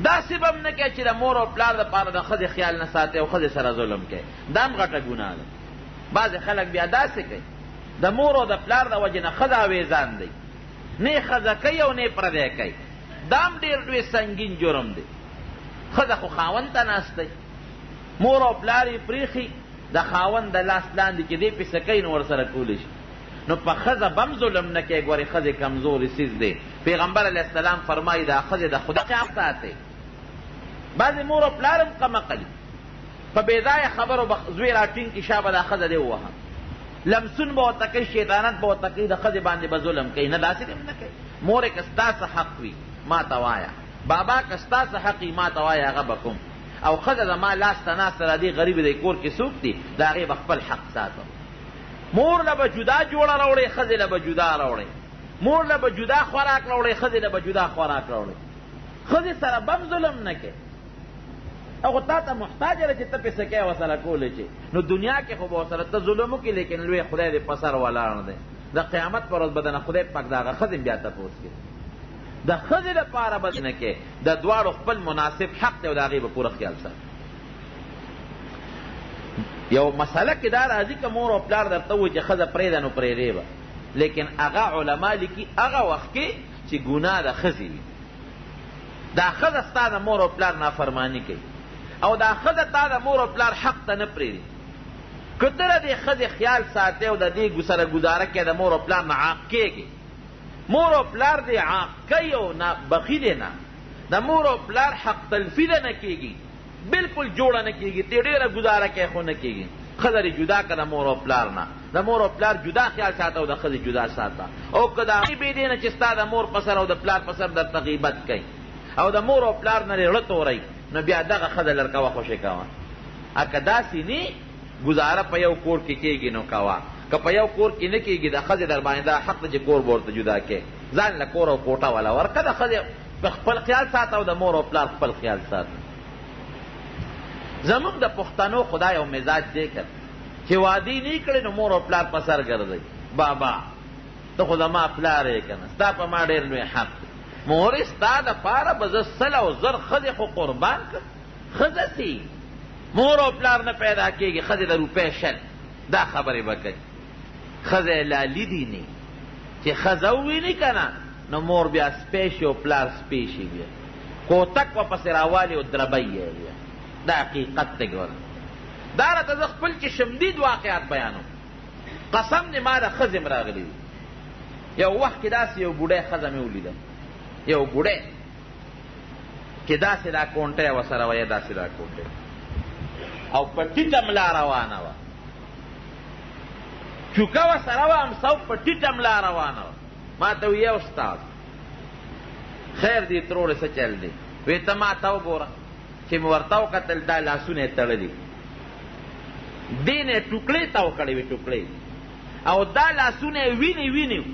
A: داسې به هم نه کوې چې د مور او پلار دپاره د ښځې خیال نه ساتې او ښځې سره ظلم کوې، دا هم غټه ګناه ده. بعضې خلک بیا داسې کوي د مور او د پلار د وجې نه ښځه اوېزان دی، نه یې ښځه کوي او نه یې پردی کوي، دا هم ډېر لوی سنګین جرم دی. ښځه خو خاوند ته ناست دی، مور او پلار یې پرېښي، د خاوند د لاس لاندې چې دی پې څه کوي نو ورسره کولی شي. نو په ښځه به هم ظلم نه کوې، ګورې ښځې کمزورې څیز دی. پیغمبر علیه السلام فرمایي دا ښځې د خدای خیال ساتئ. بعضې مور او پلار هم قمقلي، په بې ځایه خبرو به زوی راټینګ کړي، شابه دا ښځه دې ووهه، لمسون به ورته کوي، شیطانت به ورته کوي، د ښځې باندې به ظلم کوي. نه داسې دې هم نه کوي. مورې که ستا څه حق وي ما ته وایه، بابا که ستا څه حق وي ما ته وایه، هغه به کوم. او ښځه زما لاس ته ناسته ده، دې غریبې د کور کې څوک دي، د هغې به خپل حق ساتم. مور له به جدا جوړه راوړې، ښځې له به جدا راوړې، مور له به جدا خوراک راوړې، ښځې له به جدا خوراک راوړې. ښځې سره به هم ظلم نه کوې، هغه تا ته محتاجه ده چې ته پې څه کوې ورسره کولی شې. نو دنیا کې خو به ورسره ته ظلم وکړې، لیکن لوی خدای دې په سر ولاړ دی، د قیامت پر ورځ به درنه خدای پاک د هغه ښځې بیا تپوس کوي. د ښځې دپاره به نه کوې، د دواړو خپل مناسب حق دی او د هغې به پوره خیال ساتي. یو مسله کې دا راځي که مور او پلار درته ووایي چې ښځه پرېږده نو پرېږدې به، لیکن هغه علما لیکي هغه وخت کې چې ګناه د ښځې وي، دا ښځه ستا د مور او پلار نافرماني کوي او دا ښځه تا د مور او پلار حق ته نه پرېږدي، که ته د دې ښځې خیال ساتې او د دې سره ګزاره کوې، د مور او پلار نه عاق کېږې، مور او پلار دې عاق کوي او نه بخي دې نه، د مور او پلار حق تلفي ده نه کېږي، بالکل جوړه نه کېږي، ته ډېره ګزاره کوې خو نه کېږي. ښځه دې جدا کړه د مور او پلار نه، د مور او پلار جدا خیال ساته او د ښځې جدا ساته. او که د هغې بې دې نه چې ستا د مور په سر او د پلار په سر درته غیبت کوي او د مور او پلار نه دې زړه توروي، نو بیا دغه ښځه لر کوه، خوشې کوه. که داسې نی، ګزاره په یو کور کې کېږي نو کوه، که په یو کور کې نه کېږي، د ښځې در باندې دا حق دی چې کور به ورته جدا کړې، ځان له کور او کوټه وله ورکړه، د ښځې خپل خیال ساته او د مور او پلار خپل خیال ساته. زموږ د پښتنو خو دا یو مزاج دی که چې وعدې نه کړې نو مور او پلار په سر ګرځوي، بابا ته خو زما پلار یې که نه، ستا په ما ډېر لوی حق دی، مورې ستا دپاره به زه 100 او 1000 ښځې خو قربان کړم. ښځه سي مور او پلار نه پیدا کېږي، ښځې د روپۍ 20 دا خبرې به کوي. ښځه یې لا لیدي نی، چې ښځه وویني که نه نو مور بیا سپی شي او پلار سپی شي، بیا کوتک ورپسې راوالي او دربوي یې بیا. دا حقیقت دی. ګوره دا راته زه خپل چې شمدید واقعات بیانوم، قسم دې ما د ښځې هم راغلي دي. یو وخت کې داسې یو بوډۍ ښځه مې ولیده، یو بوډۍ چې داسې دا کونټی ورسره وه، یا داسې دا کونټی، او په ټیټه ملا روانه وه، چوکه ورسره وه، همسو په ټیټه ملا روانه وه. ما ته ویې استاد خیر دی ترورې څه چل دی؟ وی ته ما ته وګوره. چې مې ورته وکتل دا لاسونه یې تړلي، دې نه یې ټوکړې تاو کړې وې، ټوکړې، او دا لاسونه یې وینې وینې وو.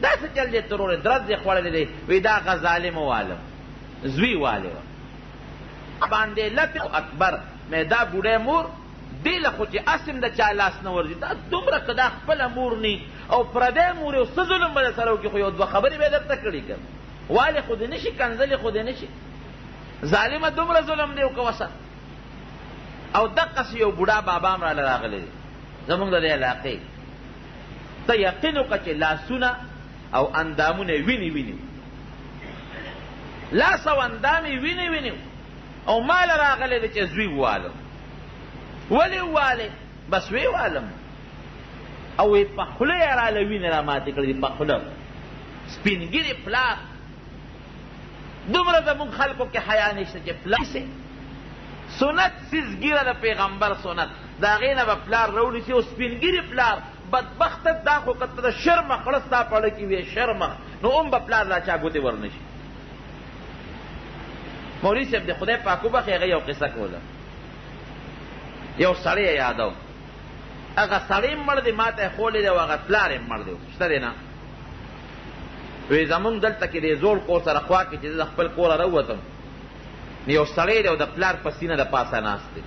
A: دا څه چل دی ترورې، درز یې خوړلی دی. وی دا هغه ظالم والم زوی والې وه باندې لتې اکبر مې دا بوډۍ مور دې له خو چې هسې هم د چا لاس نه ورځي، دا دومره که دا خپله مور نی او پردی مور یې، څه ظلم به در سره وکړي، خو یو دوه خبرې به یې درته کړي که نه، والې خو دې نه شي، کنځلې خو دې نه شي، ظالمه دومره ظلم دی وکړه وسه. او دقسې یو بوډا بابا هم راله راغلی دی زموږ د دې علاقې، ته یقین وکړه چې لاسونه او اندامونه یې وینې وینې وو، لاس او اندام یې وینې وینې وو، او ماله راغلی دی چې زوی ووالم. ولې ووالې؟ بس ویې والم. او یې په خوله یې راله وینې راماتې کړې دي، په خوله. سپین ږیري پلار، دومره زموږ خلکو کې حیا نشته چې پلار سنت څیز ږیره د پیغمبر سنت، د هغې نه به پلار راونیسي. او سپین ږیري پلار بدبخته، دا خو که ته د شرمخ خړه ستا په اړه کې وي شرمخ، نو هم به پلار لا چا ګوتې ورنه شي. مولوي صاحب دې خدای پاک وبخښي، هغه یو قصه کوله، یو سړی یې یادوم، هغه سړی هم مړ دی، ما ته یې ښوولی دی، او هغه پلار یې مړ دی، شته دی نه. وی زمونږ دلته کې د زوړ کور سره خوا کې چې زه د خپل کوره راووتم، نو یو سړی دی او د پلار په سینه د پاسه ناست دی،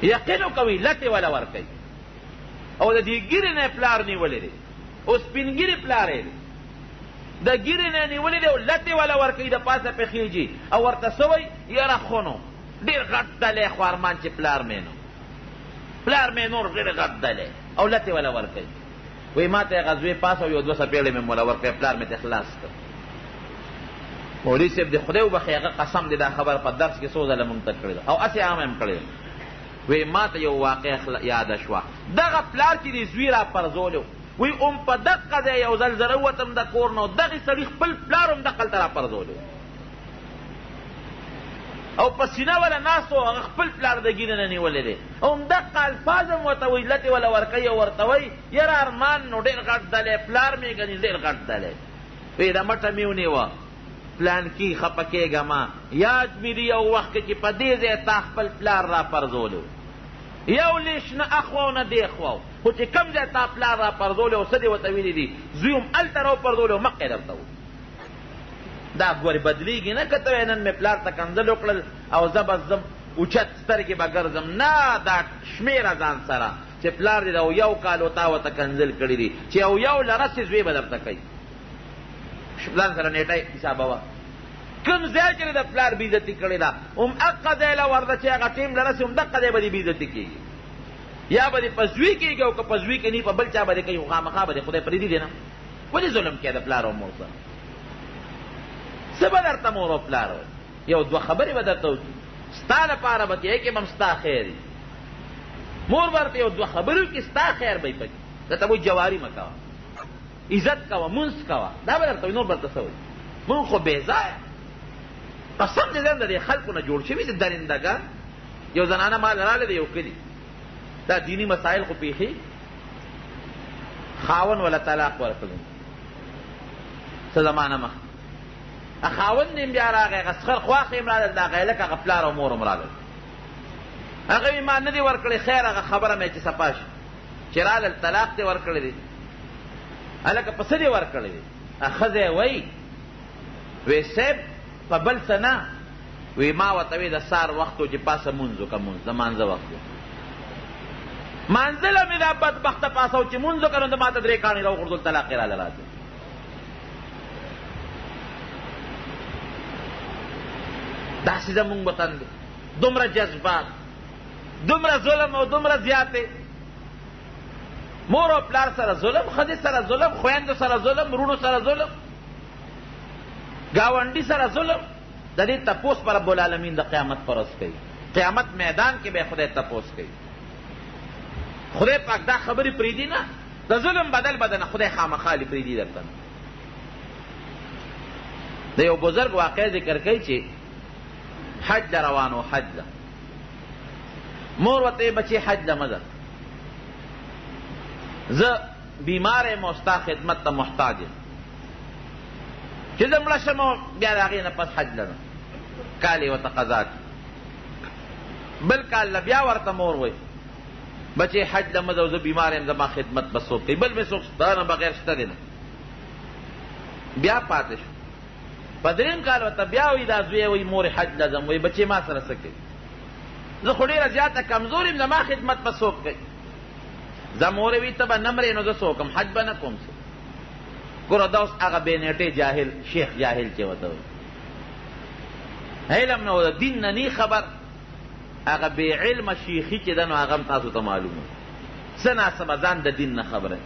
A: یقین وکوي لتې وله ورکوي، او د دې ږیرې نه یې پلار نیولی دی، او سپین ږیري پلار یې دی، د ږیرې نه یې نیولی دی او لتې وله ورکوي، د پاسه پرې خېژي او ورته څه وایي، یاره خو نو ډېر غټ دلی خو ارمان چې پلار مې نو، پلار مې نور ډېر غټ دلی، او لتې وله ورکوي. وایي ما ته یې هغه زوی پاس او یو دوه څپېړې مې موله ورکړې، پلار مې ترې خلاص کړ. مولوي صاحب دې خدای وبخښي، هغه قسم دې دا خبره په درس کې څو ځله مونږ ته کړې ده او هسې عامه یې هم کړې ده. وایي ما ته یو واقعه یاده شوه، دغه پلار چې دې زوی را پرځولی و، وایي هم په دقه ځای یو ځل زه راووتم د کور نه، دغې سړي خپل پلار هم دقلته را پرځولی و او په سینه وله ناست و، هغه خپل پلار د ږیرې نه نیولی دی، او همدقه الفاظ هم ورته وایي، لتې وله ورکوي او ورته وایي یاره ارمان نو ډېر غټ دلی، پلار مې ګني ډېر غټ دلی. وایي د مټه مې ونیوه، پلانکي خفه کېږه مه، یاد مې دي یو وخت کې چې په دې ځای تا خپل پلار را پرځولی و، یو لیش نه اخوا او نه دېخوا و، خو چې کوم ځای تا پلار را پرځولی او څه دې ورته ویلي دي، زوی هم هلته راوپرځولی او مخکې درته و. دا ګورې بدلېږي نه، که ته وایې نن مې پلار ته کنځل وکړل او زه به ځم اوچت سترګې به ګرځم، نه، دا شمېره ځان سره چې پلار دې د یو کال و تا ورته کنځل کړي دي، چې یو یو له رسې زوی به درته کوي، ځان سره نېټه حسابوه. کوم ځای چې د پلار بېعزتي کړې ده، هم هغه ځای له ورځه چې هغه ټیم له رسې همدقه ځای به دې بېعزتي کېږي، یا به دې په زوی کېږي، او که په زوی کې نه په بل چا به دې کوي، خو خامخا به دې خدای پرېږدي دی نه. ولې ظلم کوې د پلار او مور سره؟ څه به درته مور او پلار وایي؟ یو دوه خبرې به درته وکړي، ستا لپاره به کوي، کې به هم ستا خیر وي. مور به درته یو دوه خبرې وکړي، ستا خیر به وي پکې، درته وایي جواري مه کوه، عزت کوه، مونځ کوه، دا به درته وایي، نور به درته څه وایي؟ مونږ خو بې ځایه قسم دې د دې خلکو نه جوړ شوي دي درندګان. یو زنانه مال راغله د یو کلي، دا دیني مسایل خو پېښېږي، خاوند وله طلاق ورکړی څه زمانه مخکې، خاوند یې بیا راغی، هغه سخر خواښې یې هم راغلل، د هغه هلک هغه پلار او مور هم راغلل. هغه وایي ما نه دي ورکړی، خیر هغه خبره مې چې صفا شي. چې رالل طلاق دې ورکړی دی، هلکه په څه دې ورکړی دی؟ ښځه یې وایي، وی صاحب په بل څه نه، وی ما ورته وی د سهار وخت و چې پاڅه مونځ وکړه، مونځ د مانځه وخت دی. مانځه له مې دا بدبخته پاڅه چې مونځ وکړه، نو ده ما ته درې کاڼي راوغورځول، طلاق یې راله راکړ. داسې زمونږ وطن دی، دومره جذبات، دومره ظلم او دومره زیاتې. مور او پلار سره ظلم، ښځې سره ظلم، خویندو سره ظلم، وروڼو سره ظلم، ګاونډي سره ظلم. د دې تپوس به رب العالمین د قیامت پر ورځ کوي. قیامت میدان کې به خدای تپوس کوي. خدای پاک دا خبرې پرېږدي نه، د ظلم بدل به درنه خدای خامخا لي پرېږدي درته نه. د یو بزرګ واقعه ذکر کوي چې حج له روان و، حج له مور ورته وایي بچې حج له مه ځه، زه بیمار یم او ستا خدمت ته محتاج یم، چې زه مړه شم او بیا د هغې نه پس حج له ځم. کال یې ورته قضا کړ. بل کال له بیا ورته مور وایي بچې حج له مه ځه، زه بیمار یم، زما خدمت به څوک کوي، بل مې څوک ستا نه بغیر شته دی نه. بیا پاتې شو. په دریم کال ورته بیا وایي دا زوی وایي مور حج له ځم، وایي بچې ما سره څه کوي، زه خو ډېره زیاته کمزور یم، زما خدمت به څوک کوي؟ ځه مورې وي ته به نه مرې نو زه څه وکړم، حج به نه کوم څه. ګوره دا اوس هغه بې نېټې جاهل شیخ جاهل چې ورته وایي علم نه د دین نه نی خبر، هغه بې علمه شیخي چې ده نو هغه هم تاسو ته معلومه څه ناڅه به ځان د دین نه خبره.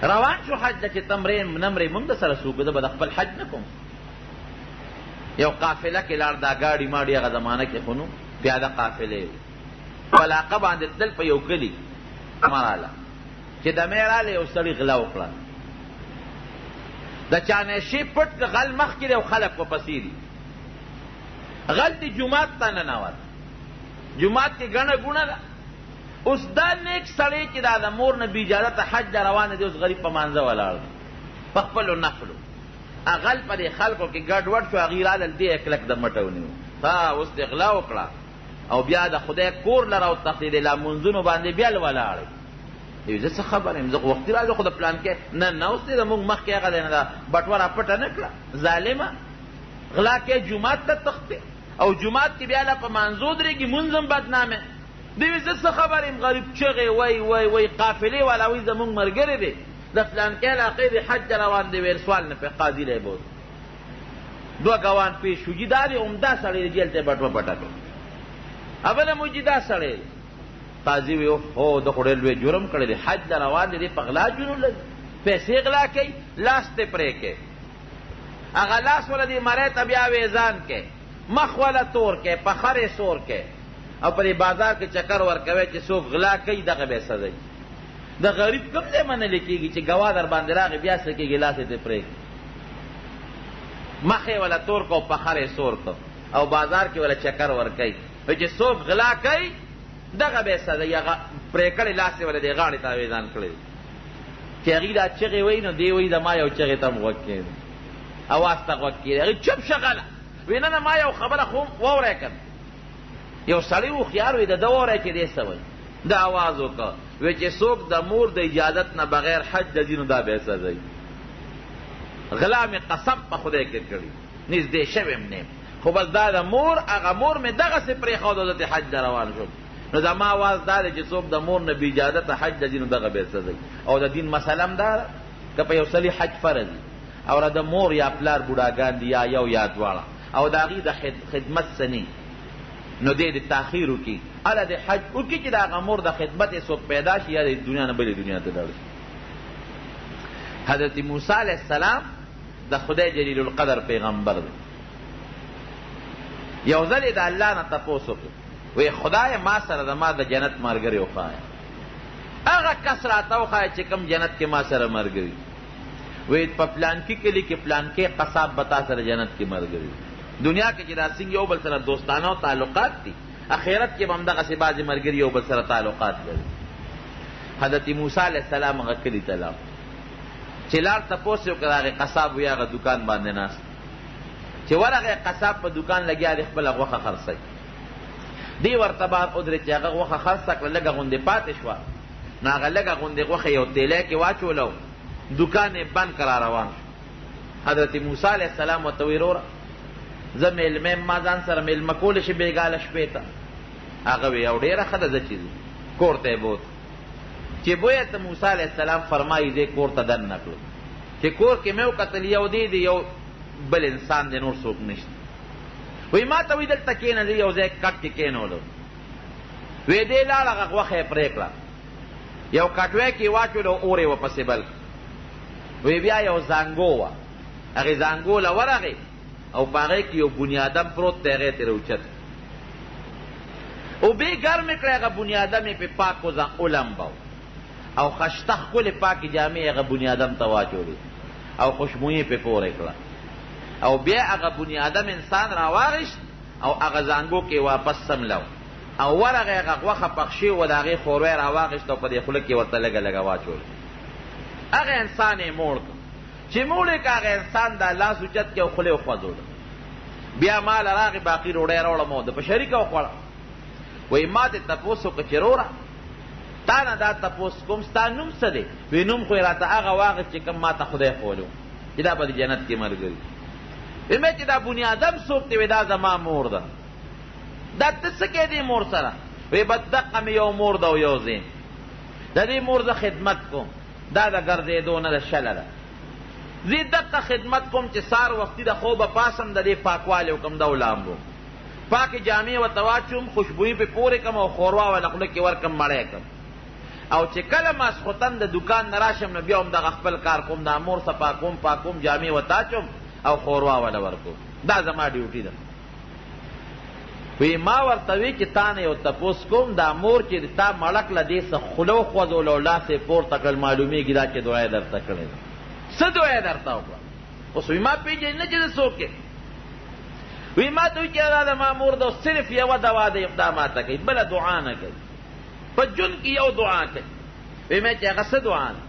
A: روان شو حج ته چې ته مرې نه مرې موږ د سره څوک، زه به د خپل حج نه کوم. یو قافله کې لاړ، دا ګاډي ماډي هغه زمانه کې خو نو پیاده قافلې وې، په علاقه باندې تلل په یو کلي دمه راله، چې دمه راله یو سړي غلا وکړه، د چا نه شی پټ که غل مخکې دی او خلک ورپسې دي. غل دې جومات ته ننوت، جومات کې ګڼه ګوڼه ده. اوس دا نیک سړی چې دا د مور نه بې اجازته حج له روان دی، اوس غریب په مانځه ولاړ دی په خپلو نفلو. غل په دې خلکو کې ګډوډ شو، هغوی رالل دې یې کلک د مټه ونیو، ها اوس دې غلا وکړه او بیا د خدای کور له راوتښتېدې، لا مونځونو باندې بیا ولاړ دی. زه څه خبر یم، زه خو وختي راځم خو د پلانکې نه نه، اوس دې زموږ مخکې هغه دی نه دا بټوه راپټه نه کړه، ظالمه غلا کوې جومات ته تښتې او جومات کې بیا لا په مانځو درېږي، مونځ هم بدنامه دی. وایي زه څه خبر یم، غریب چغې وایي وایي وایي، قافلې والا وایي زموږ ملګری دی د فلانکې علاقې دی حج ته روان دی، ویل سوال نه پرې قاضي له یې بوځه. دوه ګوان پېښ شو، جي دا دی همدا سړی دی، جي هلته یې بټوه پټه کړه. اوله مو جي دا سړی دی. قاضي وی هو ده خو ډېر لوی جرم کړی دی، حج له روان دی، دی په غلا جنون لري، پیسې غلا کوي، لاس دې پرې کړي، هغه لاس وله دې مرۍ ته بیا ویزان کړي، مخ وله تور کړي، په خر یې سور کړي او په دې بازار کې چکر ورکوي چې څوک غلا کوي دغه به یې سزا. د غریب کوم ځای منل کېږي چې ګواه در باندې راغی بیا څه کېږي، لاس یې ترې پرې کړي، مخ یې وله تور کړ او په خر یې سور کړ او بازار کې وله چکر ورکوي چې څوک غلا کوي دغه به یې سزا. هغه پرې کړی لاس یې وله دې غاړې ته آوېزان کړی چې هغوی دا چغې وایي نو دی وایي زما یو چغې ته هم غوږ کښېږده، اواز ته غوږ کښېږده. هغوی چپ شه غله، وایي نه نه ما یو خبره خو واورئ که نه. یو سړی هوښیار وي د ده واورئ چې دی څه وایي. ده اواز وکړ وایي چې څوک د مور د اجازت نه بغیر حج ته ځي نو دا به یې سزا وي. غلا مې قسم په خدای کې کړی، نږدې شوی هم نه یم، خو بس دا د مور هغه مور مې دغسې پرېښوده زه ترې حج ته روان شوم. نو زما اواز دا دی چې څوک د مور نه بې اجازته حج ته ځي نو دغه به یې سزا وي. او د دین مسله هم دا ده که په یو سړي حج فرض وي او د مور یا پلار بوډاګان دي یا یو یا دواړه او د هغوی د خدمت څه نه نو دی دې تاخیر وکړي، هله دې حج وکړي چې د هغه مور د خدمت یې څوک پیدا شي یا د دنیا نه بلې دنیا ته لاړ شي. حضرت موسی علیه السلام د خدای جلیل القدر پیغمبر دی. یو ځل یې د الله نه تپوس وکړ، وایي خدایه ما سره زما د جنت ملګری وښایه، هغه کس راته وښایه چې کوم جنت کې ما سره ملګري. وایي په پلانکي کلي کې پلانکی قصاب به تا سره جنت کې ملګری وي. دنیا کې چې دا څنګه یو بل سره دوستانه او تعلقات دي، اخرت کې به هم دغسې بعضې ملګري یو بل سره تعلقات لري. حضرت موسی علیه السلام هغه کلي ته لاړ، چې لاړ تپوس یې وکړ، هغې قصاب وی هغه دوکان باندې ناست. چې ورغی قصاب په دوکان لګیا دی خپله غوښه خرڅوي. دی ورته بار ودرېد چې هغه غوښه خرڅه کړه، لږه غوندې پاتې شوه، نو هغه لږه غوندې غوښه یو تیلی کې واچوله او دوکان یې بند کړ، را روان شو. حضرت موسی علیه السلام ورته وایي، وروره زه مېلمه یم، ما ځان سره مېلمه کولی شې بېګا له شپې ته؟ هغه وایي، او ډېره ښه ده، ځه چې ځو. کور ته یې بوت. چې بویه ته موسی علیه السلام فرمایي، زه یې کور ته دننه کړم. چې کور کې مې وکتل، یو دی دی، یو بل انسان دی، نور څوک نشته. وایي ما ته وایي دلته کښېنه، زه یو ځای کټ کې کښېنولم. وایي دی لاړ، هغه غوښه یې پرې کړه، یو کټوی کې یې واچولو، اور یې ورپسې بل کړ. وایي بیا یو زانګو وه، هغې زانګو له ورغی او په هغې کې یو بنیادم پروت دی، هغې ترې اوچت کړ، اوبه یې ګرمې کړې، هغه بنیادم یې پرې پاک ولمباو او خشته ښکلې پاکې جامې یې هغه بنیادم ته واچولې او خوشبویي یې پرې پورې کړه. او بیا هغه بنیادم انسان راواخیست او هغه زانګو کې یې واپس څملاو او ورغی، هغه غوښه پخ شوې وه، د هغې ښوروا یې راواخیسته او په دې خوله کې یې ورته لږه لږه واچوله. هغه انسان یې موړ کړ. چې موړ یې کړ، هغه انسان دا لاس اوچت کړ او خوله یې وخوځوله. بیا ما له راغی، باقي ډوډۍ یې راوړه، ما د په شریکه وخوړه. وایي ما ترې تپوس وکړ چې وروره تا نه دا تپوس کوم، ستا نوم څه دی؟ وایي نوم خو یې راته هغه واخیست چې کوم ما ته خدای ښوولی و چې دا به د جنت کې ملګري. وایي مې چې دا بنیادم څوک دی؟ وایي دا زما مور ده. دا ته څه کوې دې مور سره؟ وایي بس دقه مې یو مور ده او یو زه یم، د دې مور زه خدمت کوم، دا د ګرځېدو نه ده، شله ده، زه یې دقه خدمت کوم چې سهار وختي د خوبه پاڅم، د دې پاکوالی وکړم، دا ولامبوم، پاکې جامې ورته واچوم، خوشبویي پرې پورې کړم او ښوروا ورله خوله کې ورکړم، مړه یې کړم. او چې کله ماسخوتن د دوکان نه راشم نو بیا هم دغه خپل کار کوم، دا مور صفا کوم، پاکوم، جامې ورته اچوم او ښوروا ورله ورکوم، دا زما ډیوټي ده. وی ما ورته وی چې تا نه یو تپوس کوم، دا مور چې تا مړه کړه دې څه خوله وخوځوله او لاس یې پورته کړل، معلومېږي دا چې دعا یې درته کړې ده، څه دعا یې درته وکړه؟ اوس وی ما پېژني نه چې زه څوک یم. وی ما ته وی چې دا د ما مور ده، صرف یوه دوا دی دا ما ته کوي، بله دعا نه کوي، په ژوند کې یو دعا کوي. وی مې چې هغه څه دعا ده؟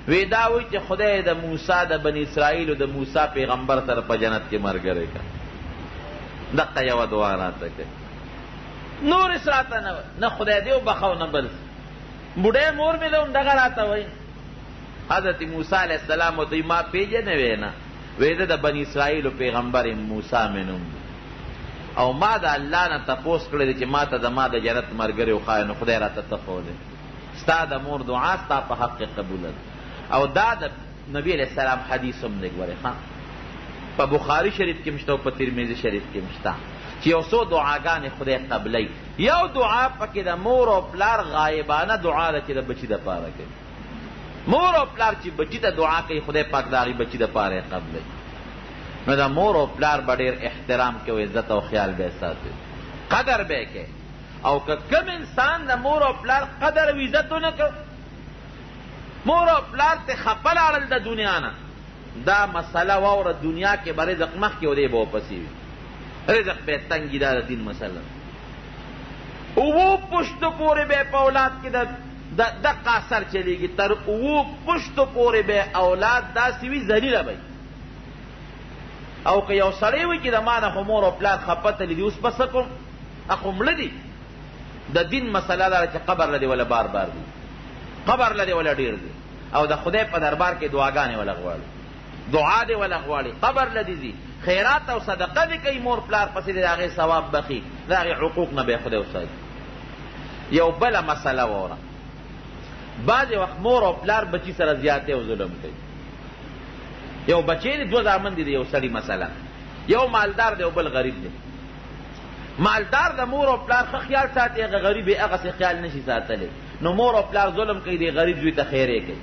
A: وی دا وایي چې خدای د موسی د بني اسرائیلو د موسی پیغمبر سره په جنت کې ملګری کړه. دقه یوه دعا راته کوي، نور هېڅ راته نه وایي، نه خدای دې وبخښه او نه بل څه. بوډۍ مور مې ده هم دغه راته وایي. حضرت موسی علیه السلام ورته وایي ما پېژنې؟ وایي نه. وایي زه د بني اسرائیلو پیغمبر یم، موسی مې نوم دی، او ما د الله نه تپوس کړی دی چې ما ته زما د جنت ملګری وښایه، نو خدای راته ته ښوولی، ستا د مور دعا ستا په حق کې قبوله ده. او دا د نبی علیه السلام حدیث هم دی، ګورې ښه په بخاري شریف کې هم شته او په ترمذي شریف کې هم شته چې یو څو دعاګانې خدای قبلوي. یو دعا پکې د مور او پلار غایبانه دعا ده چې د بچي دپاره کوي. مور او پلار چې بچي ته دعا کوي، خدای پاک د هغې بچي دپاره یې قبلوي. نو د مور او پلار به ډېر احترام کوي، عزت او خیال به یې ساتي، قدر به یې کوي. او که کوم انسان د مور او پلار قدر او عزت ونه کړ، مور او پلار ته خپه لاړل د دنیا نه، دا مسله واوره، دنیا کې به رزق مخکې او دی به ورپسې وي، رزق به یې تنګ وي. دا د دین مسله ده. اوو پښتو پورې به په اولاد کې د دقه اثر چلېږي، تر اوو پښتو پورې به اولاد داسې وي ذلیله به وي. او که یو سړی وي چې د ما نه خو مور او پلار خپه تللي دي، اوس به څه کوم، خو مړه دي. د دین مسله دا ده چې قبر له دې وله بار بار دي، قبر له دې وله ډېر دي، او د خدای په دربار کې دعاګانې وله غواړي، دعا دې وله غواړي، قبر له دې ځي، خیرات او صدقه دې کوي، مور پلار پسې دې د هغې ثواب بخښي، د هغې حقوق نه به یې خدای وساتي. یو بله مسله واوره، بعضې وخت مور او پلار بچي سره زیاتی او ظلم کوي. یو بچی دی، دوه زامن دي د یو سړي، مثلا یو مالدار دی او بل غریب دی. مالدار د مور او پلار ښه خیال ساتي، هغه غریب یې هغسې خیال نه شي ساتلی، نو مور او پلار ظلم کوي، دی غریب زوی ته خیرې کوي.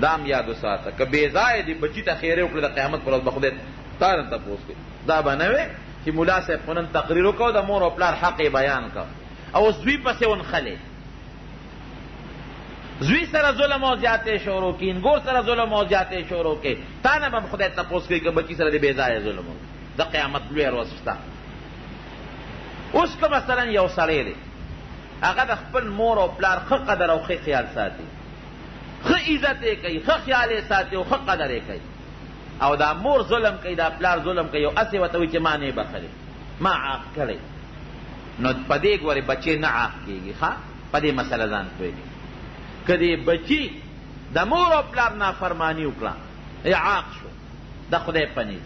A: دا هم یاد وساته، که بې ځایه دې بچي ته خیرې وکړې، د قیامت پر ورځ به خدای تا نه تپوس کوي. دا به نه وي چې ملا صاحب خو نن تقریر وکړ، د مور او پلار حق یې بیان کړ او زوی پسې ونښلې، زوی سره ظلم او زیاتې شروع کړي، اینګور سره ظلم او زیاتې شروع کړي، تا نه به هم خدای تپوس کوي که بچي سره دې بې ځایه ظلم وکړي. د قیامت لویه ورځ شته. اوس که مثلا یو سړی دی، هغه د خپل مور او پلار ښه قدر او ښه خیال ساتي، ښه عزت یې کوي، ښه خیال یې ساتي او ښه قدر یې کوي. او دا مور ظلم کوي، دا پلار ظلم کوي او هسې ورته وایي چې ما نه یې بخښلی، ما عاق کړی. نو په دې ګورې بچی نه عاق کېږي. ښه، په دې مسله ځان پوهېږي. که دې بچي د مور او پلار نافرماني وکړه، عاق شو د خدای په نیز.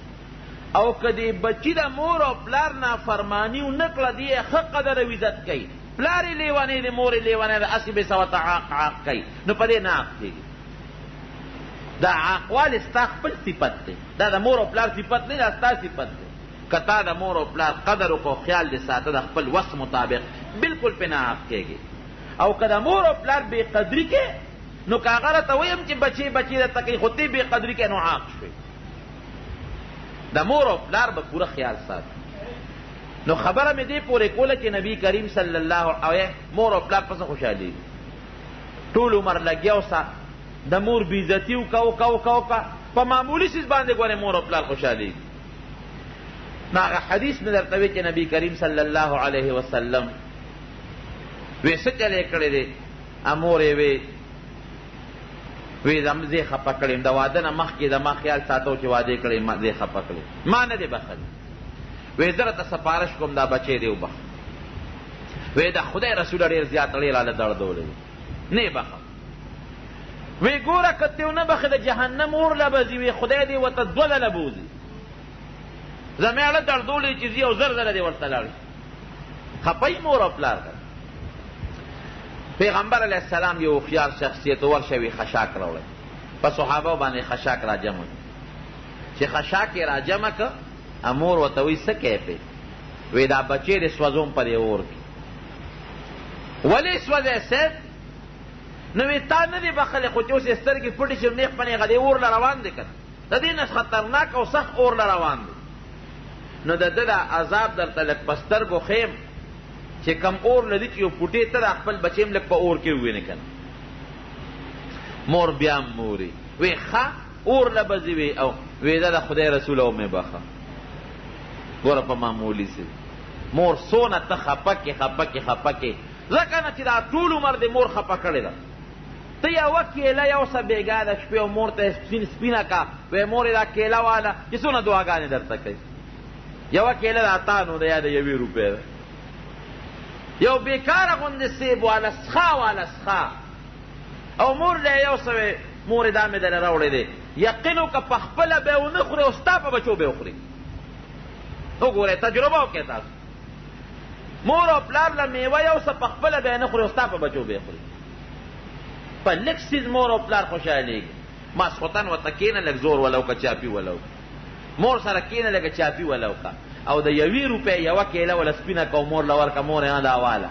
A: او که دې بچي د مور او پلار نافرماني ونه کړه، دی یې ښه قدر او عزت کوي، پلار یې لېونی دی، مور یې لېونی ده، هسې بې څه ورته عاق عاق کوي، نو په دې نه عاق کېږي. دا عاقوالی ستا خپل صفت دی، دا د مور او پلار صفت نه دی، دا ستا صفت دی. که تا د مور او پلار قدر وکړو، خیال دې ساته د خپل وس مطابق، بالکل پرې نه عاق کېږي. او که د مور او پلار بې قدري کې، نو که هغه راته وایي هم چې بچې بچې درته کوي، خو ته بې قدري کې، نو عاق شوې. د مور او پلار به پوره خیال ساتي. نو خبره مې دې پورې کوله چې نبی کریم صلی الله علیه مور او پلار په څه خوشحالېږي؟ ټول عمر لګیا اوسه، د مور بېعزتي وکړه وکړه وکړه وکړه، په معمولي څیز باندې ګورې مور او پلار خوشحالېږي. نو هغه حدیث مې درته وی چې نبی کریم صلی الله علیه وسلم وی څه چل یې کړی دی؟ مور یې وی وی زه یې خفه کړی یم، د واده نه مخکې زما خیال ساته چې واده یې کړی، زه یې خفه کړی، ما نه دی بخښلی. وی زه درته سفارش کوم دا بچی دې وبخښه. وی د خدای رسوله ډېر زیات ډېر راله دردولی دی، نه یې بخښم. وی ګوره که ته ونه بخښې د جهنم اور له به ځي. وی خدای دې ورته دوه ځله بوځي، زما اړه دردولی چې ځي او زر ځله دې ورته لاړ شي. خفه یي مور او پلار که. پیغمبر علیه السلام یو هوښیار شخصیت، ورشه وی خشاک راوړی. په صحابه باندې خشاک راجمع کړ. چې خشاک یې راجمع کړ، مور ورته وایي څه کوې پرې؟ وی دا بچی دې سوځوم په دې اور کې. ولې سوځې صاحب؟ نو وی تا نه دی بخښلی، خو چې اوس یې سترګې پټې شي، نېغ په نېغه دې اور له روان دی که نه، د دې نه خطرناک او سخت اور له روان دی. نو د ده دا عذاب درته لږ په سترګو ښیم چې کوم اور له دي چې یو پوټې ته دا خپل بچی هم لږ په اور کې ووینې که نه. مور بیا هم موري وی ښه اور له به ځي. وی او وی دا د خدای رسول او مې بخښه. ګوره په معمولي څه مور څونه ته خفه کې خفه کې خفه کې، ځکه نه چې دا ټول عمر دې مور خفه کړې ده. ته یوه کیله یو څه بېګا د شپې او مور ته یې سپین سپینه کا، وایې مورې دا کیله واله، چې څونه دعاګانې درته کوي. یوه کیله د اتانو ده یا د یوې روپۍ ده. یو بېکاره غوندې سیب واله، سخا واله سخا، او مور له یې یو څه وایې مورې دا مې درله راوړی دی، یقین وکړه په خپله به یې ونه خوري او ستا په بچو به یې وخوري. وګورئ تجربه وکړئ تاسو، مور او پلار له میوه یو څه په خپله به یې نه خوري او ستا په بچو به یې خوري. په لږ څیز مور او پلار خوشحالېږي. ماسخوتن ورته کښېنه لږ زور وله وکړه، چاپي وله وکړه، مور سره کښېنه لږه چاپي وله وکړه، او د یوې روپۍ یوه کیله وله سپینه کړه او مور له ورکړه، مورې نه دا واله،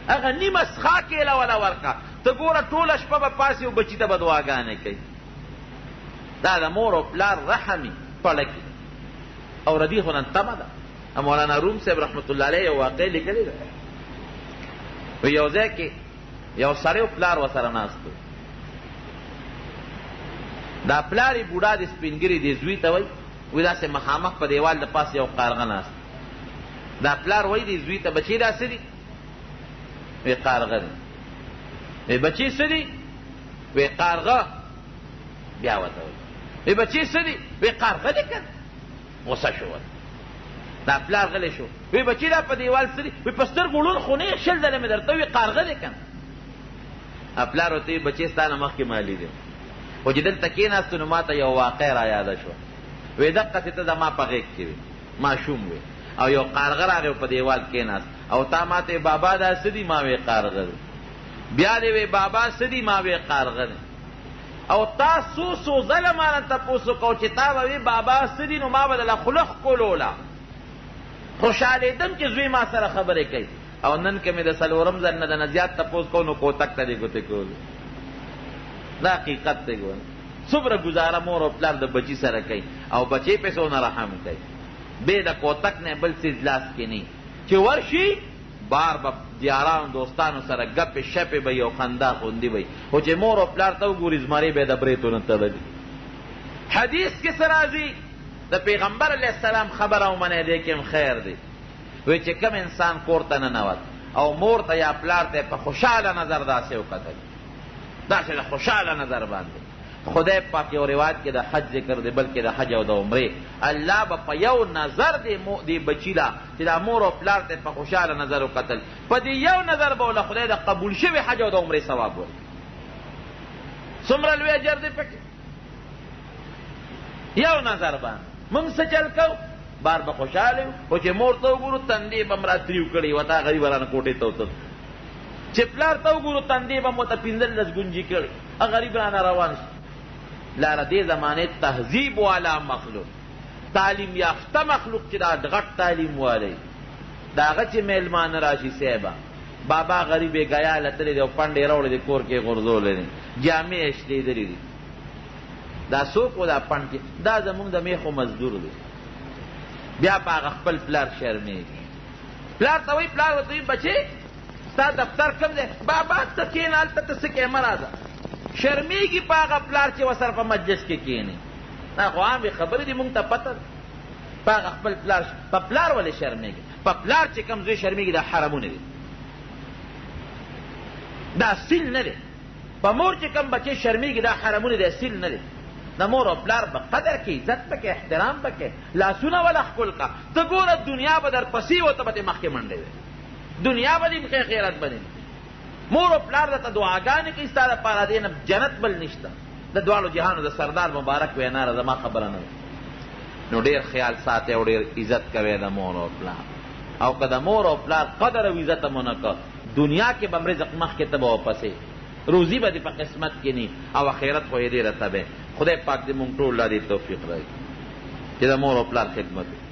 A: هغه نیمه سخا کیله وله ورکړه، ته ګوره ټوله شپه به پاڅي او بچي ته به دعاګانې کوي. دا د مور او پلار رحم وي په زړه کې. او ردی خو نن تمه ده. مولانا روم صاحب رحمت الله علیه یو واقع لیکلې ده. یو ځای کې یو سړی او پلار ورسره ناست و. دا پلار یې بوډا دی، سپین ږیری دی، زوی ته وایي، وایي داسې مخامخ په دیوال د پاسه یو قارغه ناست. دا پلار وایي دی زوی ته، بچې دا څه دي؟ وایي قارغه دی. وایي بچې څه دي؟ وایي قارغه. بیا ورته وایي، وایي بچې څه دي؟ وایي قارغه دی که نه. غوسه شو ورته. دا پلار غلی شو. وی بچی دا په دیوال څه دي؟ وی په سترګو ړوند خو نه یې، شل ځله مې درته وویل قارغه دی که نه. پلار ورته وویل بچې ستا نه مخکې ما لیدی، خو چې دلته کېناستو نو ما ته یو واقع را یاده شوه. وی دقسې ته زما په غېږ کې وې، ماشوم وې، او یو قارغه راغی او په دیوال کېناست، او تا ما ته بابا دا څه دي؟ ما وی قارغه دی. بیا دې وی بابا څه دي؟ ما وی قارغه دی. او تا څو څو ځله ما نه تپوس وکړو چې تا به وی بابا څه دي، نو ما به درله خوله ښکلوله، خوشحالېدم چې زوی ما سره خبرې کوي. او نن که مې د څلورم ځل نه د نه زیات تپوس کوو نو کوتک ته دې ګوتې کولې. دا حقیقت دی. ګوره څومره ګزاره مور او پلار د بچي سره کوي، او بچی پې څونه رحم کوي. بې د کوتک نه بل څیز لاس کې نه چې ورشي، بار به دیارانو دوستانو سره ګپې شپې به او خندا خوندي به، خو چې مور او پلار ته وګوري زمری به یې د برېتو نه تړلي. حدیث کې څه راځي؟ د پیغمبر علیه السلام خبره ومنئ، دې کې هم خیر دی. وایي چې کوم انسان کور ته ننوت او مور ته یا پلار ته په خوشحاله نظر داسې وکتل، داسې د خوشحاله نظر باندې. خدای پاک یو روایت کې د حج ذکر دی، بلکې د حج او د عمرې، الله به په یو نظر دې دې بچي له چې دا مور او پلار ته په خوشحاله نظر وکتل، په دې یو نظر به له خدای د قبول شوي حج او د عمرې ثواب ورکړي. څومره لوی اجر دی پکې یو نظر باندې. موږ څه چل کوو؟ بار به خوشحاله یو، خو چې مور ته وګورو تندې به هم را تریو کړي وه، تا غریبه رانه کوټې ته وتل. چې پلار ته وګورو تندې به هم ورته 15 ګونجې کړي، غریب رانه روان شي. لاره دې زمانې تهذیب والا مخلوق، تعلیم یافته مخلوق چې دا غټ تعلیم والی، د هغه چې مېلمانه راشي، صاحبه بابا غریب یې ګیا له تللی دی او پنډ یې راوړی دی، کور کې یې غورځولی دی، جامې یې شلېدلې دي. دا څوک و دا پنډ کې؟ دا زموږ د میخو مزدور دی. بیا په هغه خپل پلار شرمېږي. پلار ته وایي، پلار ورته وایي، بچې ستا دفتر کوم دی؟ بابا ته کښېنه هلته، ته څه کوې، مه راځه. شرمېږي په هغه پلار چې ورسره په مجلس کې کښېني. دا خو عامې خبرې دي، موږ ته پته ده. په هغه خپل پلار، په پلار ولې شرمېږي؟ په پلار چې کوم زوی شرمېږي دا حرمونه دي، دا اصیل نه دی. په مور چې کوم بچی شرمېږي دا حرمونه دی، اصیل نه دی. د مور او پلار به قدر کې، عزت به کې، احترام به کې، لاسونه وله ښکل کا. ته ګوره دنیا به درپسې وه، ته به ترې مخکې منډې وې، دنیا به دې مخې، خیرت به دې. مور او پلار درته دعاګانې کوي ستا دپاره، دې نه جنت بل نشته. د دواړو جهانو د سردار مبارک وینا ده، زما خبره نه ده. نو ډېر خیال ساتئ او ډېر عزت کوئ د مور او پلار. او که د مور او پلار قدر او عزت مو نه کړ، دنیا کې به هم رزق مخکې، ته به ورپسې، روزي به دې په قسمت کې نی، او اخرت خو یې ډېره تباه. خدای پاک دې مونږ ټول له دې توفیق راکړي چې د مور او پلار خدمت وکړو.